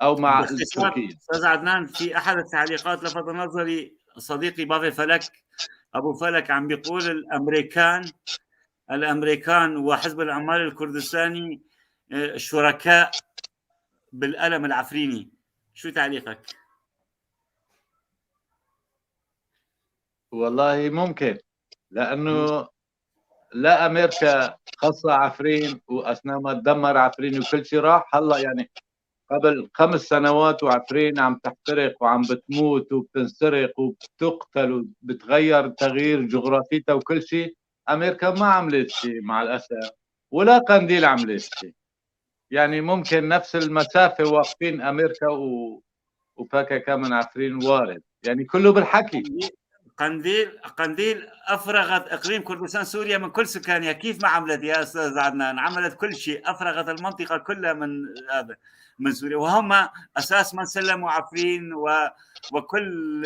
أو مع التركية. أستاذ عدنان، في أحد التعليقات لفت نظري صديقي بافي فلك، أبو فلك، عم بيقول الأمريكان وحزب العمال الكردستاني شركاء بالألم العفريني. شو تعليقك؟ والله ممكن، لأنه لا أمريكا خاصة عفرين، وأثناء ما تدمر عفرين وكل شيء راح. هلا يعني قبل 5 سنوات وعفرين عم تحترق وعم بتموت وبتنسرق وبتقتل وبتغير تغيير جغرافيتها وكل شيء، أمريكا ما عملت شيء مع الأسف، ولا قنديل عملت شيء. يعني ممكن نفس المسافة واقفين أمريكا وباكاكا من عفرين وارد، يعني كله بالحكي. قنديل افرغت اقليم كردستان سوريا من كل سكانها، كيف ما عملت يا استاذ عدنان؟ عملت كل شيء، افرغت المنطقة كلها من هذا، من سوريا، وهم اساس من سلموا عفرين وكل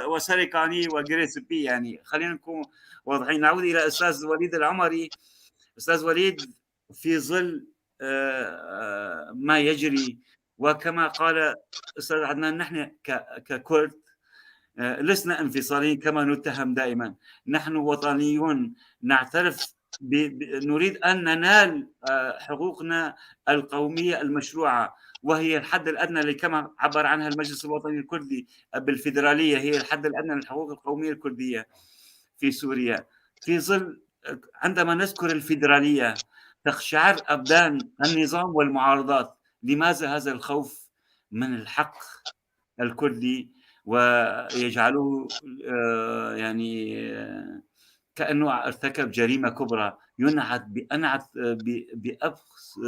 وسرقاني وغريسبي. يعني خلينا نكون واضحين. نعود الى استاذ وليد العمري. استاذ وليد، في ظل ما يجري، وكما قال استاذ عدنان، نحن ككرد لسنا انفصاليين كما نتهم دائما، نحن وطنيون، نعترف نريد أن ننال حقوقنا القومية المشروعة، وهي الحد الأدنى اللي كما عبر عنها المجلس الوطني الكردي بالفيدرالية، هي الحد الأدنى للحقوق القومية الكردية في سوريا. في ظل عندما نذكر الفيدرالية تقشعر أبدان النظام والمعارضات. لماذا هذا الخوف من الحق الكردي ويجعله يعني كأنه ارتكب جريمة كبرى، ينعت بأنعت بأبخس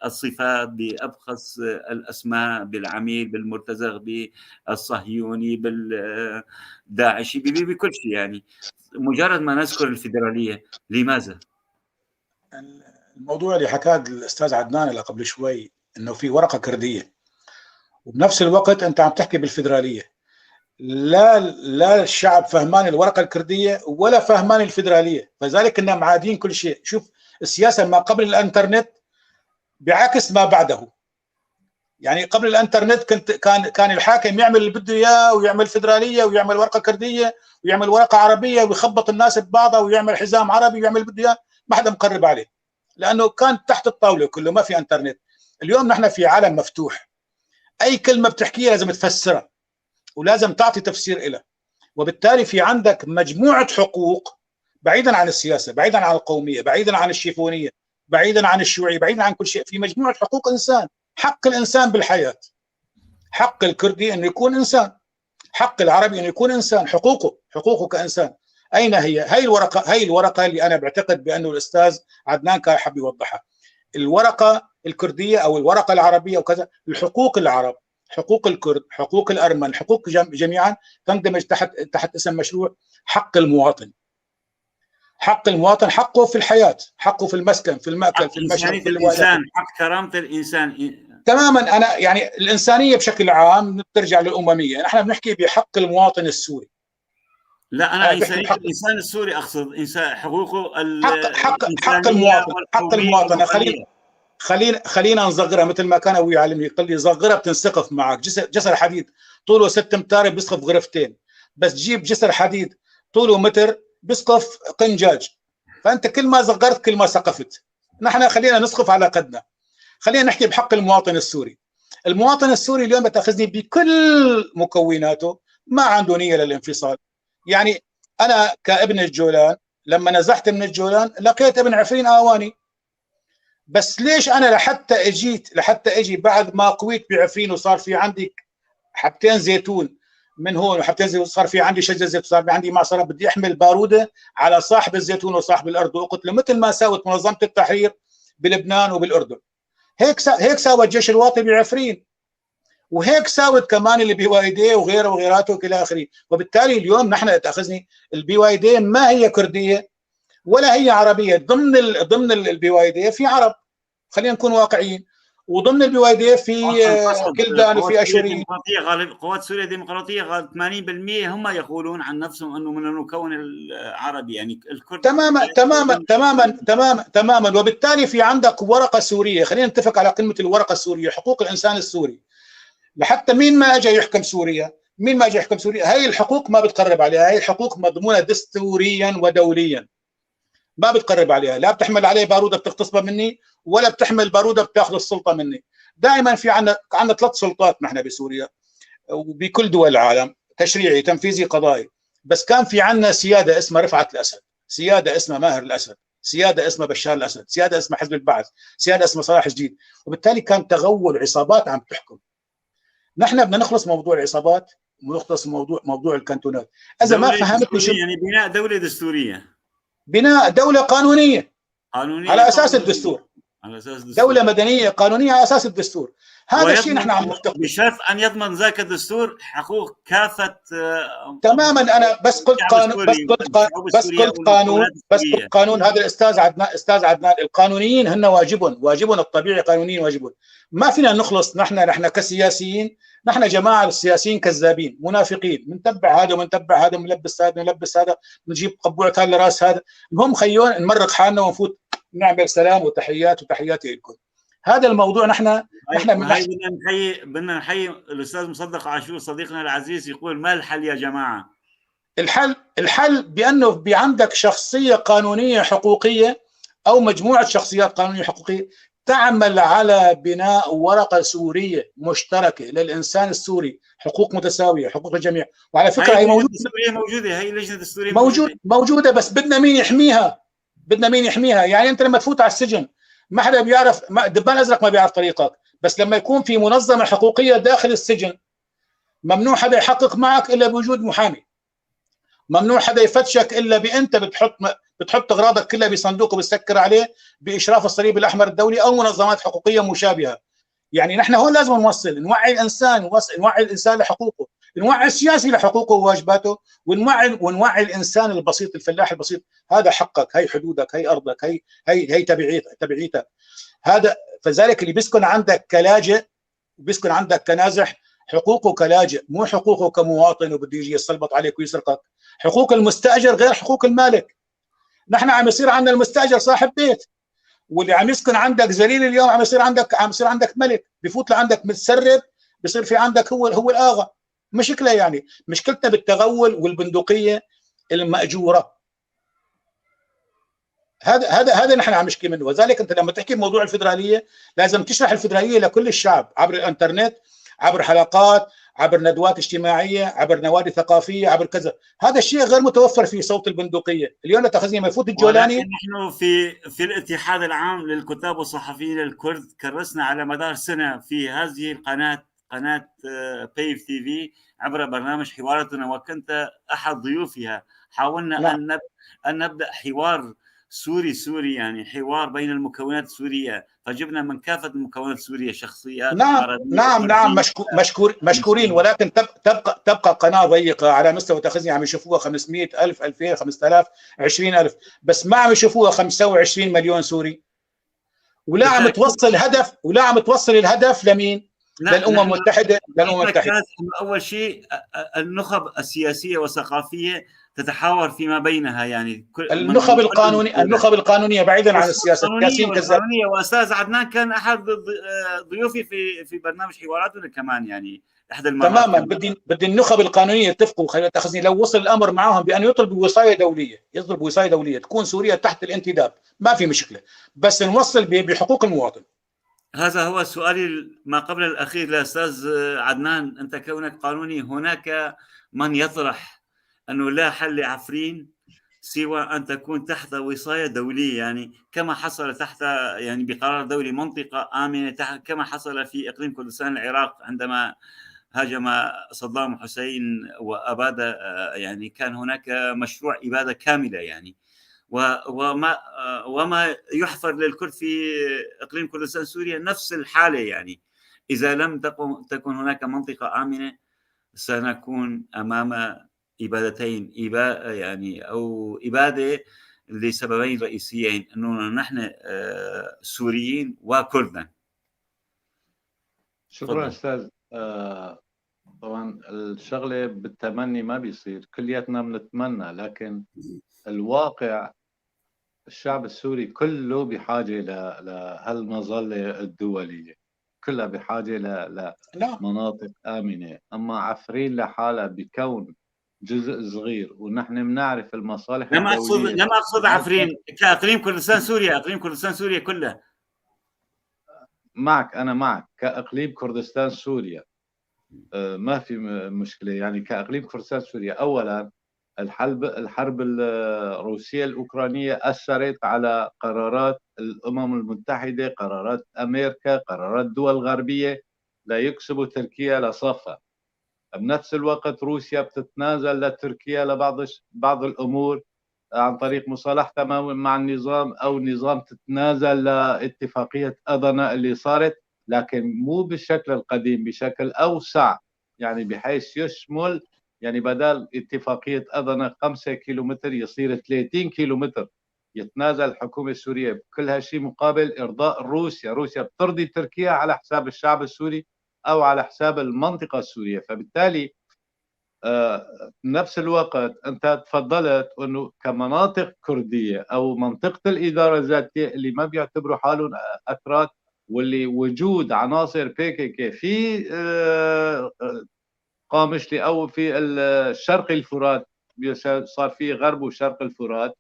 الصفات، بأبخس الأسماء، بالعميل، بالمرتزق، بالصهيوني، بالداعشي، بكل شيء. يعني مجرد ما نذكر الفيدرالية، لماذا؟ الموضوع اللي حكاه الاستاذ عدنان اللي قبل شوي، انه في ورقة كرديه وبنفس الوقت انت عم تحكي بالفدراليه. لا لا، الشعب فهمان الورقة الكردية ولا فهمان الفدرالية، فلذلك كنا معادين كل شيء. شوف السياسة ما قبل الانترنت بعكس ما بعده. يعني قبل الانترنت كنت كان كان الحاكم يعمل اللي بده اياه، ويعمل فدراليه ويعمل ورقة كرديه ويعمل ورقة عربية ويخبط الناس ببعضها ويعمل حزام عربي ويعمل اللي بده اياه، ما حدا مقرب عليه لانه كان تحت الطاولة كله، ما في انترنت. اليوم نحن في عالم مفتوح، اي كلمة بتحكيها لازم تفسرها ولازم تعطي تفسير لها، وبالتالي في عندك مجموعة حقوق بعيدا عن السياسة، بعيدا عن القومية، بعيدا عن الشيفونيه، بعيدا عن الشيوعية، بعيدا عن كل شيء، في مجموعة حقوق انسان. حق الانسان بالحياة، حق الكردي انه يكون انسان، حق العربي انه يكون انسان، حقوقه كانسان اين هي؟ هي الورقة، هي الورقة اللي انا بعتقد بانه الاستاذ عدنان كان حاب يوضحها، الورقة الكردية او الورقة العربية وكذا، الحقوق العرب، حقوق الكرد، حقوق الارمن، حقوق جميعا تندمج تحت اسم مشروع حق المواطن. حق المواطن، حقه في الحياة، حقه في المسكن، في المأكل، في المشرب، في الإنسان، حق كرامة الإنسان. تماما. أنا يعني الإنسانية بشكل عام ترجع للأممية، نحن بنحكي بحق المواطن السوري. لا، أنا إنسانية الإنسان السوري أقصد، إنسان حقوقه حق المواطن، حق المواطن. خلينا نصغرها مثل ما كان أبوي يعلمني، قال لي صغرها بتنسقف معك. جسر حديد طوله 6 امتار بيسقف غرفتين، بس جيب جسر حديد طوله متر بيسقف قنجاج. فانت كل ما صغرت كل ما سقفت. نحن خلينا نسقف على قدنا. خلينا نحكي بحق المواطن السوري. المواطن السوري اليوم بتاخذني بكل مكوناته ما عنده نيه للانفصال. يعني انا كابن الجولان لما نزحت من الجولان لقيت ابن عفرين اواني، بس ليش انا لحتى اجي بعد ما قويت بعفرين وصار في عندي حبتين زيتون من هون وحبتين زيتون، صار في عندي شجرة زيتون، صار في عندي معصره، بدي احمل باروده على صاحب الزيتون وصاحب الارض واقتله، مثل ما ساوت منظمة التحرير بلبنان وبالاردن. هيك ساوى الجيش الوطني بعفرين، وهيك ساوت كمان اللي BYD وغيره وغيراته الى اخره. وبالتالي اليوم نحن تاخذني ال PYD ما هي كرديه ولا هي عربية، ضمن ال PYD في عرب، خلينا نكون واقعيين، وضمن ال PYD في كلدان وفي اشوريين. قوات سوريا الديمقراطية غالب 80% هم يقولون عن نفسهم انه من المكون العربي، يعني الكرد. تماما تماما تماما تماما تماما. وبالتالي في عندك ورقة سورية، خلينا نتفق على قمة الورقة السورية، حقوق الانسان السوري، لحتى مين ما اجى يحكم سوريا، مين ما اجى يحكم سوريا، هاي الحقوق ما بتقرب عليها، هاي الحقوق مضمونه دستوريا ودوليا، ما بتقرب عليها، لا بتحمل عليه باروده بتغتصبها مني، ولا بتحمل باروده بتاخذ السلطة مني. دائما في عندنا 3 سلطات نحن بسوريا وبكل دول العالم، تشريعي، تنفيذي، قضائي. بس كان في عندنا سيادة اسمها رفعت الاسد، سيادة اسمها ماهر الاسد، سيادة اسمها بشار الاسد، سيادة اسمها حزب البعث، سيادة اسمها صلاح جديد، وبالتالي كان تغول عصابات عم تحكم. نحن بدنا نخلص موضوع العصابات ونخلص موضوع الكانتونات. اذا ما فهمتني شو يعني بناء دولة دستورية، بناء دولة قانونية على أساس الدستور، على أساس الدستور، دولة مدنية قانونية على أساس الدستور. هذا الشيء نحن عم نفتقده، بشرط أن يضمن ذاك الدستور حقوق كافة. تماما. أنا بس قلت قانون، بس قلت قانون. هذا الأستاذ عدنان، أستاذ عدنان، القانونيين هن واجبهم الطبيعي، قانونيين واجبهم. ما فينا نخلص نحن كسياسيين، نحن جماعة السياسيين كذابين منافقين، بنتبع هذا وبنتبع هذا، بنلبس هذا بنلبس هذا، بنجيب قبوعة هذا لراس هذا، المهم خيون نمرق حالنا ونفوت نعمل سلام وتحيات وتحياتي لكم. هذا الموضوع نحن بدنا نحيي الاستاذ مصدق عاشور صديقنا العزيز، يقول ما الحل يا جماعة؟ الحل بانه عندك شخصية قانونية حقوقيه او مجموعة شخصيات قانونية حقوقيه تعمل على بناء ورقة سورية مشتركة للانسان السوري، حقوق متساوية، حقوق الجميع. وعلى فكرة هي موجودة، هي لجنة دستورية موجودة، بس بدنا مين يحميها، بدنا مين يحميها. يعني انت لما تفوت على السجن ما حدا بيعرف، دبان ازرق ما بيعرف طريقك، بس لما يكون في منظمة حقوقيه داخل السجن ممنوع حدا يحقق معك الا بوجود محامي، ممنوع حدا يفتشك الا بانت بتحط اغراضك كلها بصندوق وبتسكر عليه باشراف الصليب الاحمر الدولي او منظمات حقوقيه مشابهة. يعني نحن هون لازم نوصل، نوعي الانسان، نوعي الانسان لحقوقه. نوعي السياسي لحقوقه وواجباته، ونوعي الانسان البسيط، الفلاح البسيط، هذا حقك، هي حدودك، هي ارضك، هي تبعيتك. هذا فذلك اللي بيسكن عندك كلاجئ بيسكن عندك كنازح، حقوقه كلاجئ مو حقوقه كمواطن وبده يجي يسلبط عليك ويسرقك. حقوق المستاجر غير حقوق المالك. نحن عم يصير عندنا المستاجر صاحب بيت، واللي عم يسكن عندك ذليل اليوم عم يصير عندك ملك، بفوت لعندك متسرب، بصير في عندك هو الاغا. مشكلة، يعني مشكلتنا بالتغول والبندقيه المأجوره. هذا نحن عم نشكي منه. وذلك انت لما تحكي بموضوع الفدرالية لازم تشرح الفدرالية لكل الشعب عبر الانترنت، عبر حلقات، عبر ندوات اجتماعية، عبر نوادي ثقافية، عبر كذا. هذا الشيء غير متوفر في صوت البندقية اليوم. لا تاخذني ما يفوت الجولاني. نحن في الاتحاد العام للكتاب والصحفيين الكرد كرسنا على مدار سنة في هذه القناة، قناة بيف تي في، عبر برنامج حواراتنا، وكنت احد ضيوفها. حاولنا نعم. ان نبدا حوار سوري سوري، يعني حوار بين المكونات السورية، فجبنا من كافة المكونات السورية شخصيات. نعم نعم نعم، مشكورين، ولكن تبقى قناة ضيقة على مستوى تاخذني عم يشوفوها 500,000، 2000، 5000، 20,000، بس ما عم يشوفوها 25 مليون سوري، ولا عم توصل هدف، ولا عم توصل الهدف لمين؟ للأمم المتحدة. للأمم المتحدة. أول شيء النخب السياسية والثقافية تتحاور فيما بينها، يعني كل النخب القانونية، النخب القانونية بعيدا عن السياسة، السياسيين كذاب. وأستاذ عدنان كان أحد ضيوفي في برنامج حواراتنا كمان، يعني أحد المرات. تماما. بدي النخب القانونية يتفقوا، تاخذني لو وصل الأمر معهم بأن يطلبوا وصاية دولية، يطلبوا وصاية دولية تكون سوريا تحت الانتداب، ما في مشكلة، بس نوصل بحقوق المواطن. هذا هو سؤالي ما قبل الأخير لأستاذ عدنان، أنت كونك قانوني، هناك من يطرح أنه لا حل لعفرين سوى أن تكون تحت وصاية دولية، يعني كما حصل تحت، يعني بقرار دولي، منطقة آمنة، كما حصل في إقليم كردستان العراق عندما هاجم صدام حسين وأباد، يعني كان هناك مشروع إبادة كاملة، يعني وما يحفر للكرد في إقليم كردستان سوريا نفس الحالة، يعني إذا لم تكن هناك منطقة آمنة سنكون أمام إبادتين، يعني أو إبادة لسببين رئيسيين، أنه نحن سوريين وكردنا. شكرا أستاذ. طبعا الشغلة بالتمني ما بيصير، كلياتنا بنتمنى، لكن الواقع الشعب السوري كله بحاجة لهالمظلة الدولية، كلها بحاجة لمناطق آمنة. أما عفرين لحالها بكون جزء صغير، ونحن بنعرف المصالح. لم أقصد عفرين كإقليم كردستان سوريا، إقليم كردستان سوريا كله. معك، أنا معك كإقليم كردستان سوريا، ما في مشكلة. يعني كإقليم كردستان سوريا، أولا الحرب الروسية الأوكرانية أثرت على قرارات الأمم المتحدة، قرارات أمريكا، قرارات الدول الغربية ليكسبوا تركيا لصفها. بنفس الوقت روسيا بتتنازل لتركيا لبعض الأمور عن طريق مصالحتها مع النظام، أو النظام تتنازل لاتفاقية أضنة اللي صارت، لكن مو بالشكل القديم، بشكل أوسع، يعني بحيث يشمل، يعني بدل اتفاقية أضنة 5 كيلومتر يصير 30 كيلومتر. يتنازل الحكومة السورية بكل هالشيء مقابل إرضاء روسيا. روسيا بترضي تركيا على حساب الشعب السوري أو على حساب المنطقة السورية. فبالتالي بنفس الوقت أنت تفضلت أنه كمناطق كردية أو منطقة الإدارة الذاتية اللي ما بيعتبروا حالهم أكراد، واللي وجود عناصر بي كي في قامشلي أو في الشرق الفرات، صار في غرب وشرق الفرات،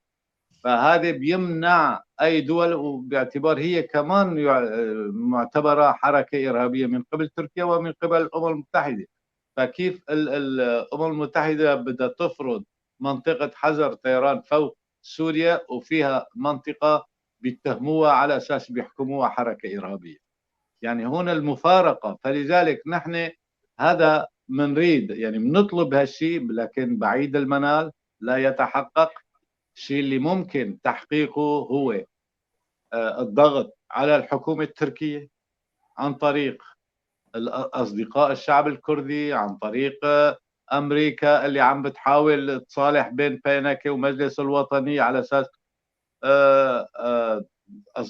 فهذا بيمنع أي دول، وباعتبار هي كمان معتبرة حركة إرهابية من قبل تركيا ومن قبل الأمم المتحدة. فكيف الأمم المتحدة بدها تفرض منطقة حظر طيران فوق سوريا وفيها منطقة بيتهموها على أساس بيحكموها حركة إرهابية؟ يعني هون المفارقة. فلذلك نحن هذا منريد، يعني بنطلب هالشيء، لكن بعيد المنال، لا يتحقق. الشيء اللي ممكن تحقيقه هو الضغط على الحكومة التركية عن طريق أصدقاء الشعب الكردي، عن طريق امريكا اللي عم بتحاول تصالح بين بينكي ومجلس الوطني على اساس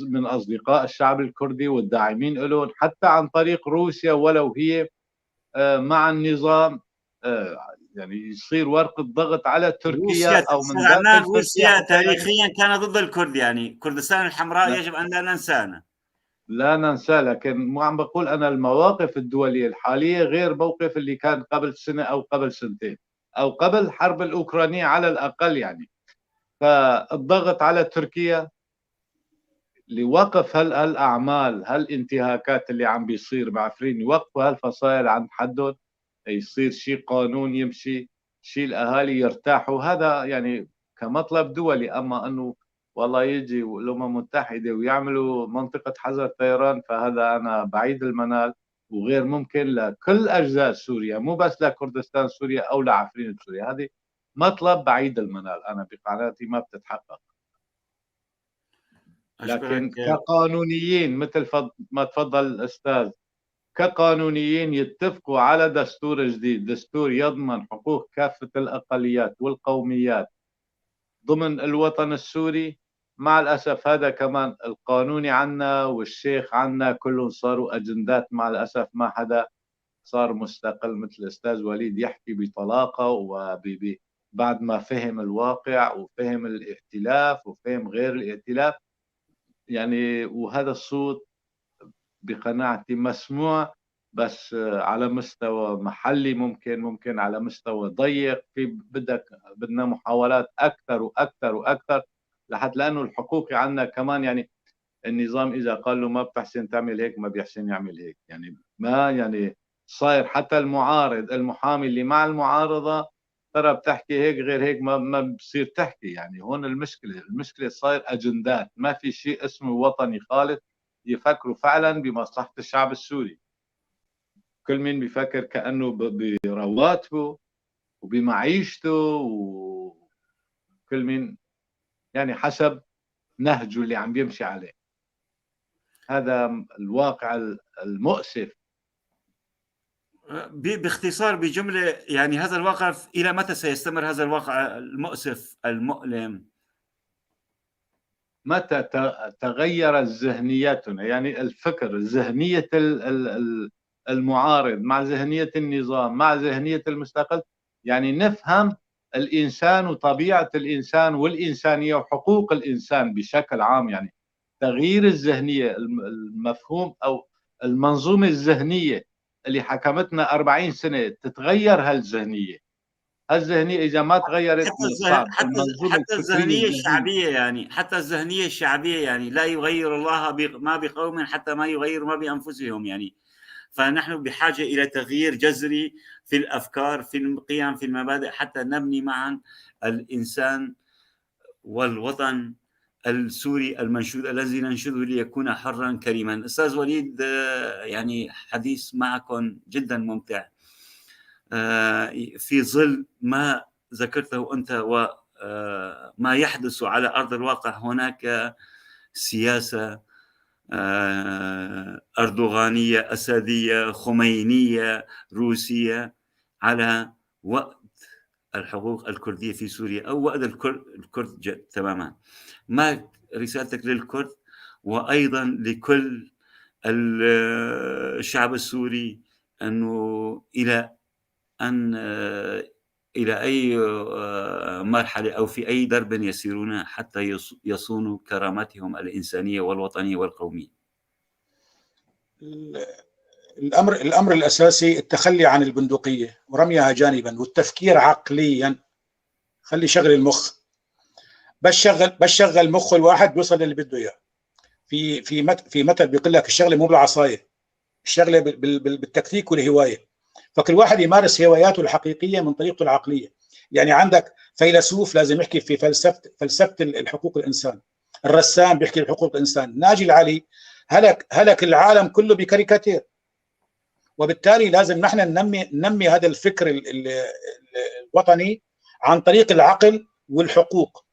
من اصدقاء الشعب الكردي والداعمين لهم، حتى عن طريق روسيا ولو هي مع النظام، يعني يصير ورقة ضغط على تركيا او من داخل روسيا. تاريخيا كان ضد الكرد، يعني كردستان الحمراء. لا، يجب ان لا ننسانا. لا ننسى، لكن مو عم بقول انا المواقف الدولية الحالية غير موقف اللي كان قبل سنة او قبل سنتين او قبل الحرب الاوكرانية على الاقل يعني. فالضغط على تركيا لوقف هالاعمال، هالانتهاكات اللي عم بيصير بعفرين، يوقفوا هالفصائل عند حدهم، يصير شيء قانون يمشي، شيء الاهالي يرتاحوا، هذا يعني كمطلب دولي. اما انه والله يجي الامم المتحدة ويعملوا منطقة حظر طيران، فهذا انا بعيد المنال وغير ممكن لكل اجزاء سوريا، مو بس لكردستان سوريا او لعفرين سوريا. هذه مطلب بعيد المنال، انا بقناعتي ما بتتحقق. لكن كقانونيين مثل ما تفضل الاستاذ، كقانونيين يتفقوا على دستور جديد، دستور يضمن حقوق كافة الأقليات والقوميات ضمن الوطن السوري. مع الأسف هذا كمان القانوني عنا والشيخ عنا كلهم صاروا أجندات، مع الأسف ما حدا صار مستقل مثل الأستاذ وليد يحكي بطلاقة وبعد ما فهم الواقع وفهم الائتلاف وفهم غير الائتلاف يعني. وهذا الصوت بقناعتي مسموع، بس على مستوى محلي، ممكن على مستوى ضيق، في بدنا محاولات اكثر واكثر واكثر لحتى، لانه الحقوقي عندنا كمان يعني النظام اذا قال له ما بتحسن تعمل هيك ما بيحسن يعمل هيك يعني، ما يعني صاير حتى المعارض المحامي اللي مع المعارضة ترى بتحكي هيك غير هيك ما بصير تحكي يعني. هون المشكلة صاير اجندات، ما في شيء اسمه وطني خالص يفكروا فعلا بمصلحة الشعب السوري. كل مين بيفكر كأنه برواتبه وبمعيشته، وكل مين يعني حسب نهجه اللي عم بيمشي عليه. هذا الواقع المؤسف. باختصار بجملة يعني، هذا الواقع إلى متى سيستمر هذا الواقع المؤسف المؤلم؟ متى تغيرت ذهنيتنا، يعني الفكر، ذهنية المعارض مع ذهنية النظام مع ذهنية المستقل، يعني نفهم الإنسان وطبيعة الإنسان والإنسانية وحقوق الإنسان بشكل عام. يعني تغيير الذهنية، المفهوم أو المنظومة الذهنية اللي حكمتنا 40 سنة تتغير هالذهنية. هالذهنية إذا ما تغيرت حتى الذهنية الشعبية، يعني حتى الذهنية الشعبية يعني لا يغير الله ما بقوم حتى ما يغير ما بأنفسهم يعني. فنحن بحاجة إلى تغيير جذري في الأفكار، في القيم، في المبادئ، حتى نبني معا الإنسان والوطن السوري المنشود الذي ننشده ليكون حرا كريما. أستاذ وليد، يعني حديث معكم جدا ممتع في ظل ما ذكرته أنت وما يحدث على أرض الواقع. هناك سياسة أردوغانية، أسدية، خمينية، روسية على وقت الحقوق الكردية في سوريا أو وقت الكرد تماما. ما رسالتك للكرد وأيضا لكل الشعب السوري أنه إلى أن إلى أي مرحلة أو في أي درب يسيرون حتى يصونوا كرامتهم الإنسانية والوطنية والقومية؟ الأمر الأساسي التخلي عن البندقية ورميها جانبا والتفكير عقليا. خلي شغل المخ، بس شغل مخ الواحد بيوصل للي بده إياه. في في في مثل بيقول لك الشغلة مو بالعصايه، الشغلة بالتكتيك والهوايه. فكل واحد يمارس هواياته الحقيقية من طريقته العقلية. يعني عندك فيلسوف لازم يحكي في فلسفة الحقوق الانسان، الرسام بيحكي بحقوق الانسان، ناجي العلي هلك العالم كله بكاريكاتير. وبالتالي لازم نحن ننمي هذا الفكر الوطني عن طريق العقل والحقوق،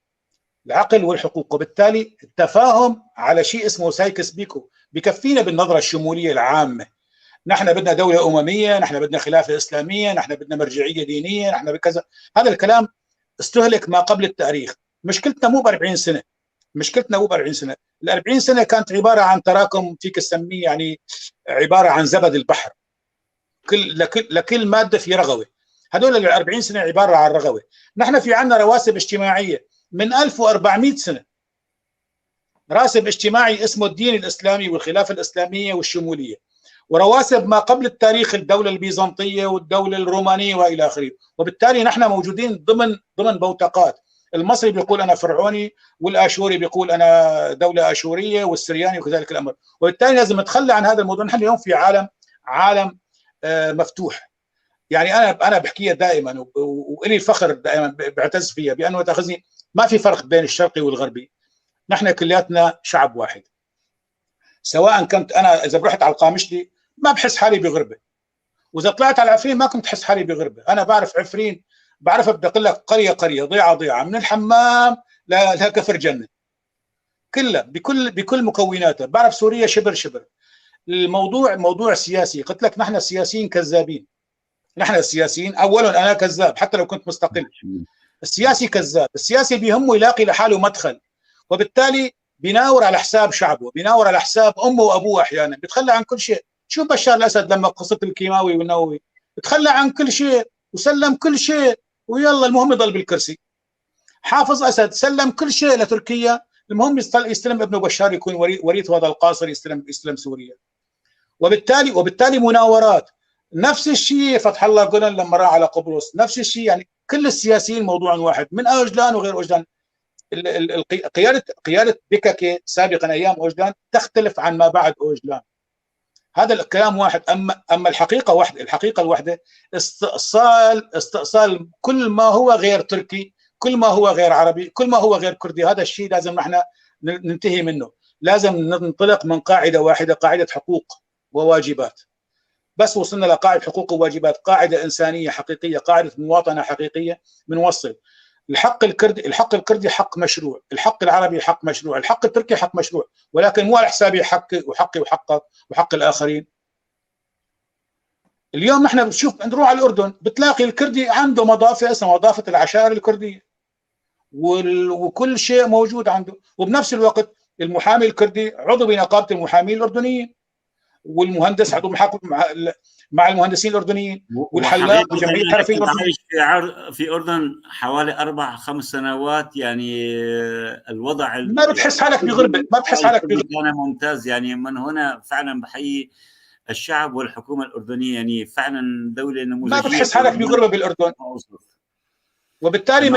العقل والحقوق. وبالتالي التفاهم على شيء اسمه سايكس بيكو بكفينا بالنظرة الشمولية العامة. نحن بدنا دولة امميه، نحن بدنا خلافه اسلامية، نحن بدنا مرجعية دينية، نحن بكذا. هذا الكلام استهلك ما قبل التاريخ. مشكلتنا مو ب 40 سنة، مشكلتنا مو ب 40 سنة، ال 40 سنة كانت عبارة عن تراكم فيك تسميه يعني عبارة عن زبد البحر، كل لكل مادة في رغوه. هذول ال 40 سنة عبارة عن رغوه. نحن في عندنا رواسب اجتماعية من 1400 سنة، راسب اجتماعي اسمه الدين الاسلامي والخلافة الاسلامية والشموليه، ورواسب ما قبل التاريخ الدولة البيزنطيه والدولة الرومانية والى اخره. وبالتالي نحن موجودين ضمن بوتقات. المصري بيقول انا فرعوني، والاشوري بيقول انا دولة اشوريه، والسرياني وكذلك الامر. وبالتالي لازم نتخلى عن هذا الموضوع. نحن اليوم في عالم مفتوح. يعني انا بحكيها دائما والي الفخر دائما بعتز فيها بانه تاخذني، ما في فرق بين الشرقي والغربي، نحن كلياتنا شعب واحد. سواء كنت انا اذا رحت على القامشلي ما بحس حالي بغربه، واذا طلعت على عفرين ما كنت احس حالي بغربه. انا بعرف عفرين، بعرفها بدي اقول لك قرية قرية، ضيعه ضيعه، من الحمام لكفر جنة، كلها بكل مكوناتها. بعرف سوريا شبر شبر. الموضوع موضوع سياسي. قلت لك نحن السياسيين كذابين. نحن السياسيين اولا انا كذاب حتى لو كنت مستقل. السياسي كذاب، السياسي بيهمه يلاقي لحاله مدخل، وبالتالي بيناور على حساب شعبه، بيناور على حساب امه وابوه احيانا، بيتخلى عن كل شيء. شوف بشار الاسد لما قصة الكيماوي والنووي، تخلى عن كل شيء وسلم كل شيء، ويلا المهم يضل بالكرسي. حافظ اسد سلم كل شيء لتركيا، المهم يستلم ابنه بشار يكون وريث هذا القاصر، يستلم سوريا. وبالتالي مناورات. نفس الشيء فتح الله جولن لما راح على قبرص، نفس الشيء. يعني كل السياسيين موضوع واحد، من اوجلان وغير اوجلان. قيادة بككي سابقا ايام اوجلان تختلف عن ما بعد اوجلان. هذا الكلام واحد. اما الحقيقة واحدة، الحقيقة الواحدة استئصال كل ما هو غير تركي، كل ما هو غير عربي، كل ما هو غير كردي. هذا الشيء لازم نحن ننتهي منه. لازم ننطلق من قاعدة واحدة، قاعدة حقوق وواجبات. بس وصلنا لقاعدة حقوق وواجبات، قاعدة انسانيه حقيقية، قاعدة مواطنه حقيقية، بنوصل الحق الكردي. الحق الكردي حق مشروع، الحق العربي حق مشروع، الحق التركي حق مشروع، ولكن مو على حسابي حقي وحقي وحقك وحق الاخرين. اليوم نحن بنشوف نروح على الاردن بتلاقي الكردي عنده مضافة اسمها مضافة العشائر الكردية، وكل شيء موجود عنده. وبنفس الوقت المحامي الكردي عضو بنقابه المحامين الاردنيين، والمهندس عضو مع المهندسين الاردنيين، والحلاق وجمعية الحرفيين الاردنيين. عايش في اردن حوالي 4-5 سنوات، يعني الوضع ما بتحس حالك بغربه، ما بتحس حالك بغربه. كان ممتاز. يعني من هنا فعلا بحيي الشعب والحكومة الاردنية، يعني فعلا دولة نموذجيه. ما بتحس حالك بغربه بالاردن. وبالتالي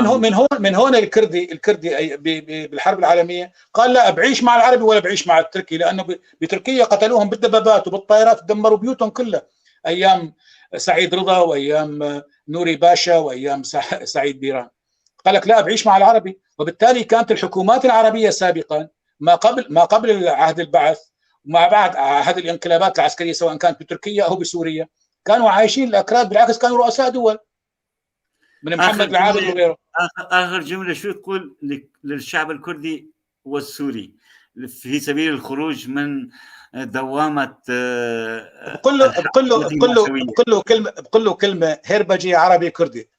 من هون الكردي بالحرب العالمية قال لا بعيش مع العربي ولا بعيش مع التركي، لانه بتركيا قتلوهم بالدبابات وبالطائرات ودمروا بيوتهم كلها ايام سعيد رضا وايام نوري باشا وايام سعيد بيران. قال لك لا بعيش مع العربي. وبالتالي كانت الحكومات العربية سابقا ما قبل عهد البعث وما بعد عهد الانقلابات العسكرية سواء كانت بتركيا او بسوريا، كانوا عايشين الاكراد، بالعكس كانوا رؤساء دول من محمد العابد وغيره. اخر جملة، شو تقول للشعب الكردي والسوري في سبيل الخروج من دوامه؟ بقول له كلمة، هربجي عربي كردي.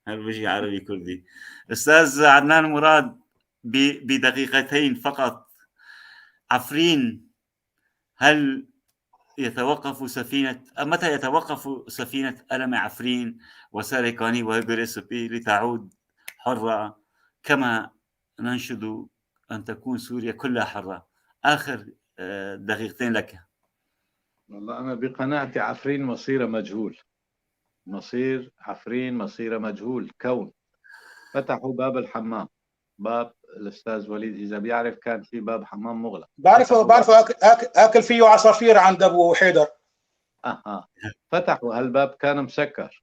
هربجي عربي كردي. استاذ عدنان مراد، بدقيقتين فقط، عفرين هل يتوقف سفينة، متى يتوقف سفينة ألم عفرين وساريكاني وغريسبي لتعود حرة كما ننشد أن تكون سوريا كلها حرة؟ آخر دقيقتين لك. والله أنا بقناعتي عفرين مصيرها مجهول. مصير عفرين مصيرها مجهول. كون فتحوا باب الحمام، باب الاستاذ وليد اذا بيعرف، كان في باب حمام مغلق. بعرفه اكل فيه عصافير عند ابو حيدر. فتحوا هالباب، كان مسكر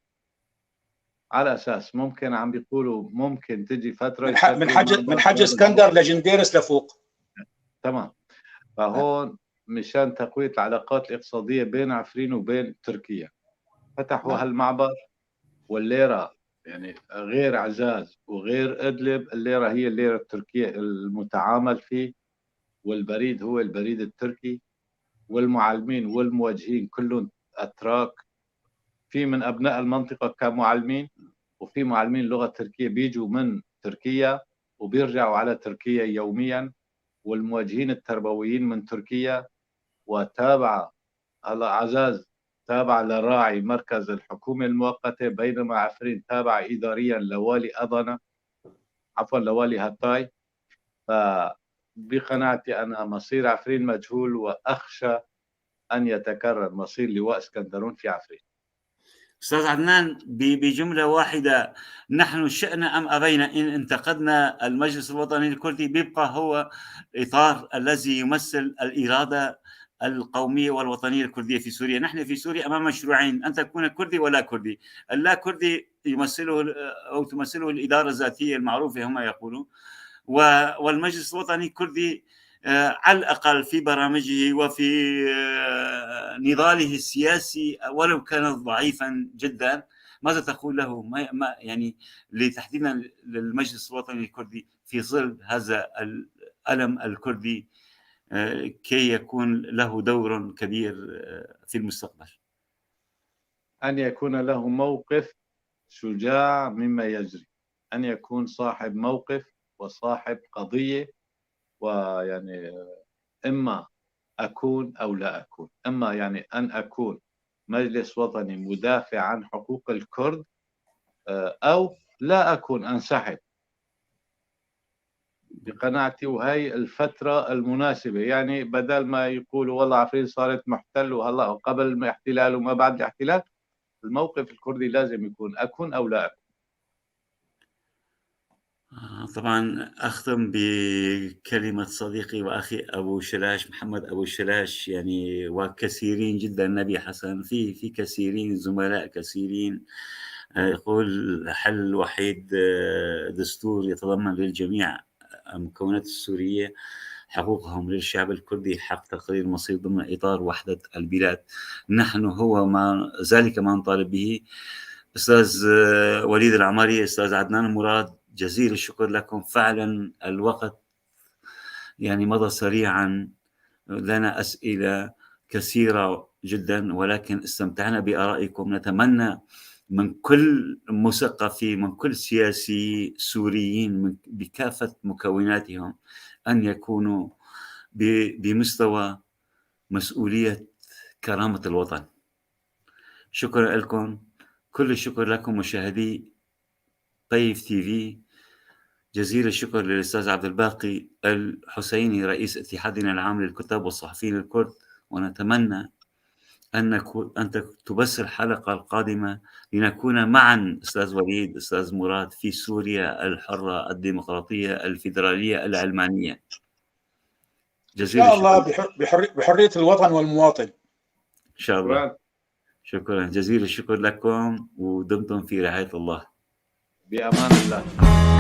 على اساس ممكن، عم بيقولوا ممكن تجي فترة من حج اسكندر لجنديرس لفوق. تمام. فهون مشان تقوية العلاقات الاقتصادية بين عفرين وبين تركيا فتحوا هالمعبر. والليره يعني غير عزاز وغير ادلب، الليرة هي الليرة التركية المتعامل فيه، والبريد هو البريد التركي، والمعلمين والموجهين كلهم أتراك، في من أبناء المنطقة كمعلمين، وفي معلمين لغة تركية بيجوا من تركيا وبيرجعوا على تركيا يوميا، والمواجهين التربويين من تركيا. وتابعة هلا عزاز تابعة لراعي مركز الحكومة المؤقتة، بينما عفرين تابعة إداريا لوالي أضنة، عفوا لوالي هاتاي. فبقناعتي أنا مصير عفرين مجهول، وأخشى أن يتكرر مصير لواء اسكندرون في عفرين. أستاذ عدنان، بجملة واحدة، نحن شئنا أم أبينا إن انتقدنا المجلس الوطني الكردي بيبقى هو إطار الذي يمثل الإرادة القومية والوطنية الكردية في سوريا. نحن في سوريا أمام مشروعين، أن تكون كردي ولا كردي. اللا كردي يمثله أو تمثله الإدارة الذاتية المعروفة هم يقولون، والمجلس الوطني الكردي على الأقل في برامجه وفي نضاله السياسي ولو كان ضعيفا جدا. ماذا تقول له ما يعني لتحديدا للمجلس الوطني الكردي في ظل هذا الألم الكردي كي يكون له دور كبير في المستقبل؟ أن يكون له موقف شجاع مما يجري، أن يكون صاحب موقف وصاحب قضية، ويعني إما أكون أو لا أكون، إما يعني أن أكون مجلس وطني مدافع عن حقوق الكرد أو لا أكون، أنسحب. بقناعتي وهي الفترة المناسبة، يعني بدل ما يقولوا والله عفرين صارت محتل وهلا قبل الاحتلال وما بعد الاحتلال، الموقف الكردي لازم يكون أكون أو لا أكون. طبعا أختم بكلمة صديقي وأخي أبو شلاش، محمد أبو شلاش، يعني وكثيرين جدا، نبي حسن، في كثيرين زملاء كثيرين، يقول الحل الوحيد دستور يتضمن للجميع المكونات السورية حقوقهم، للشعب الكردي حق تقرير مصير ضمن إطار وحدة البلاد. نحن هو ما ذلك ما نطالب به. أستاذ وليد العمري، أستاذ عدنان مراد، جزيل الشكر لكم. فعلا الوقت يعني مضى سريعا، لنا أسئلة كثيرة جدا ولكن استمتعنا بآرائكم. نتمنى من كل مثقفي، من كل سياسي سوريين بكافة مكوناتهم أن يكونوا بمستوى مسؤولية كرامة الوطن. شكرا لكم، كل الشكر لكم مشاهدي طيف تي في. جزيل الشكر للأستاذ عبد الباقي الحسيني رئيس اتحادنا العام للكتاب والصحفيين الكرد، ونتمنى أن تبث الحلقة القادمة لنكون معا أستاذ وليد، أستاذ مراد، في سوريا الحرة الديمقراطية الفيدرالية العلمانية. جزيل إن شاء الله بحرية الوطن والمواطن إن شاء الله. شكرا جزيل الشكر لكم، ودمتم في رعاية الله. بأمان الله.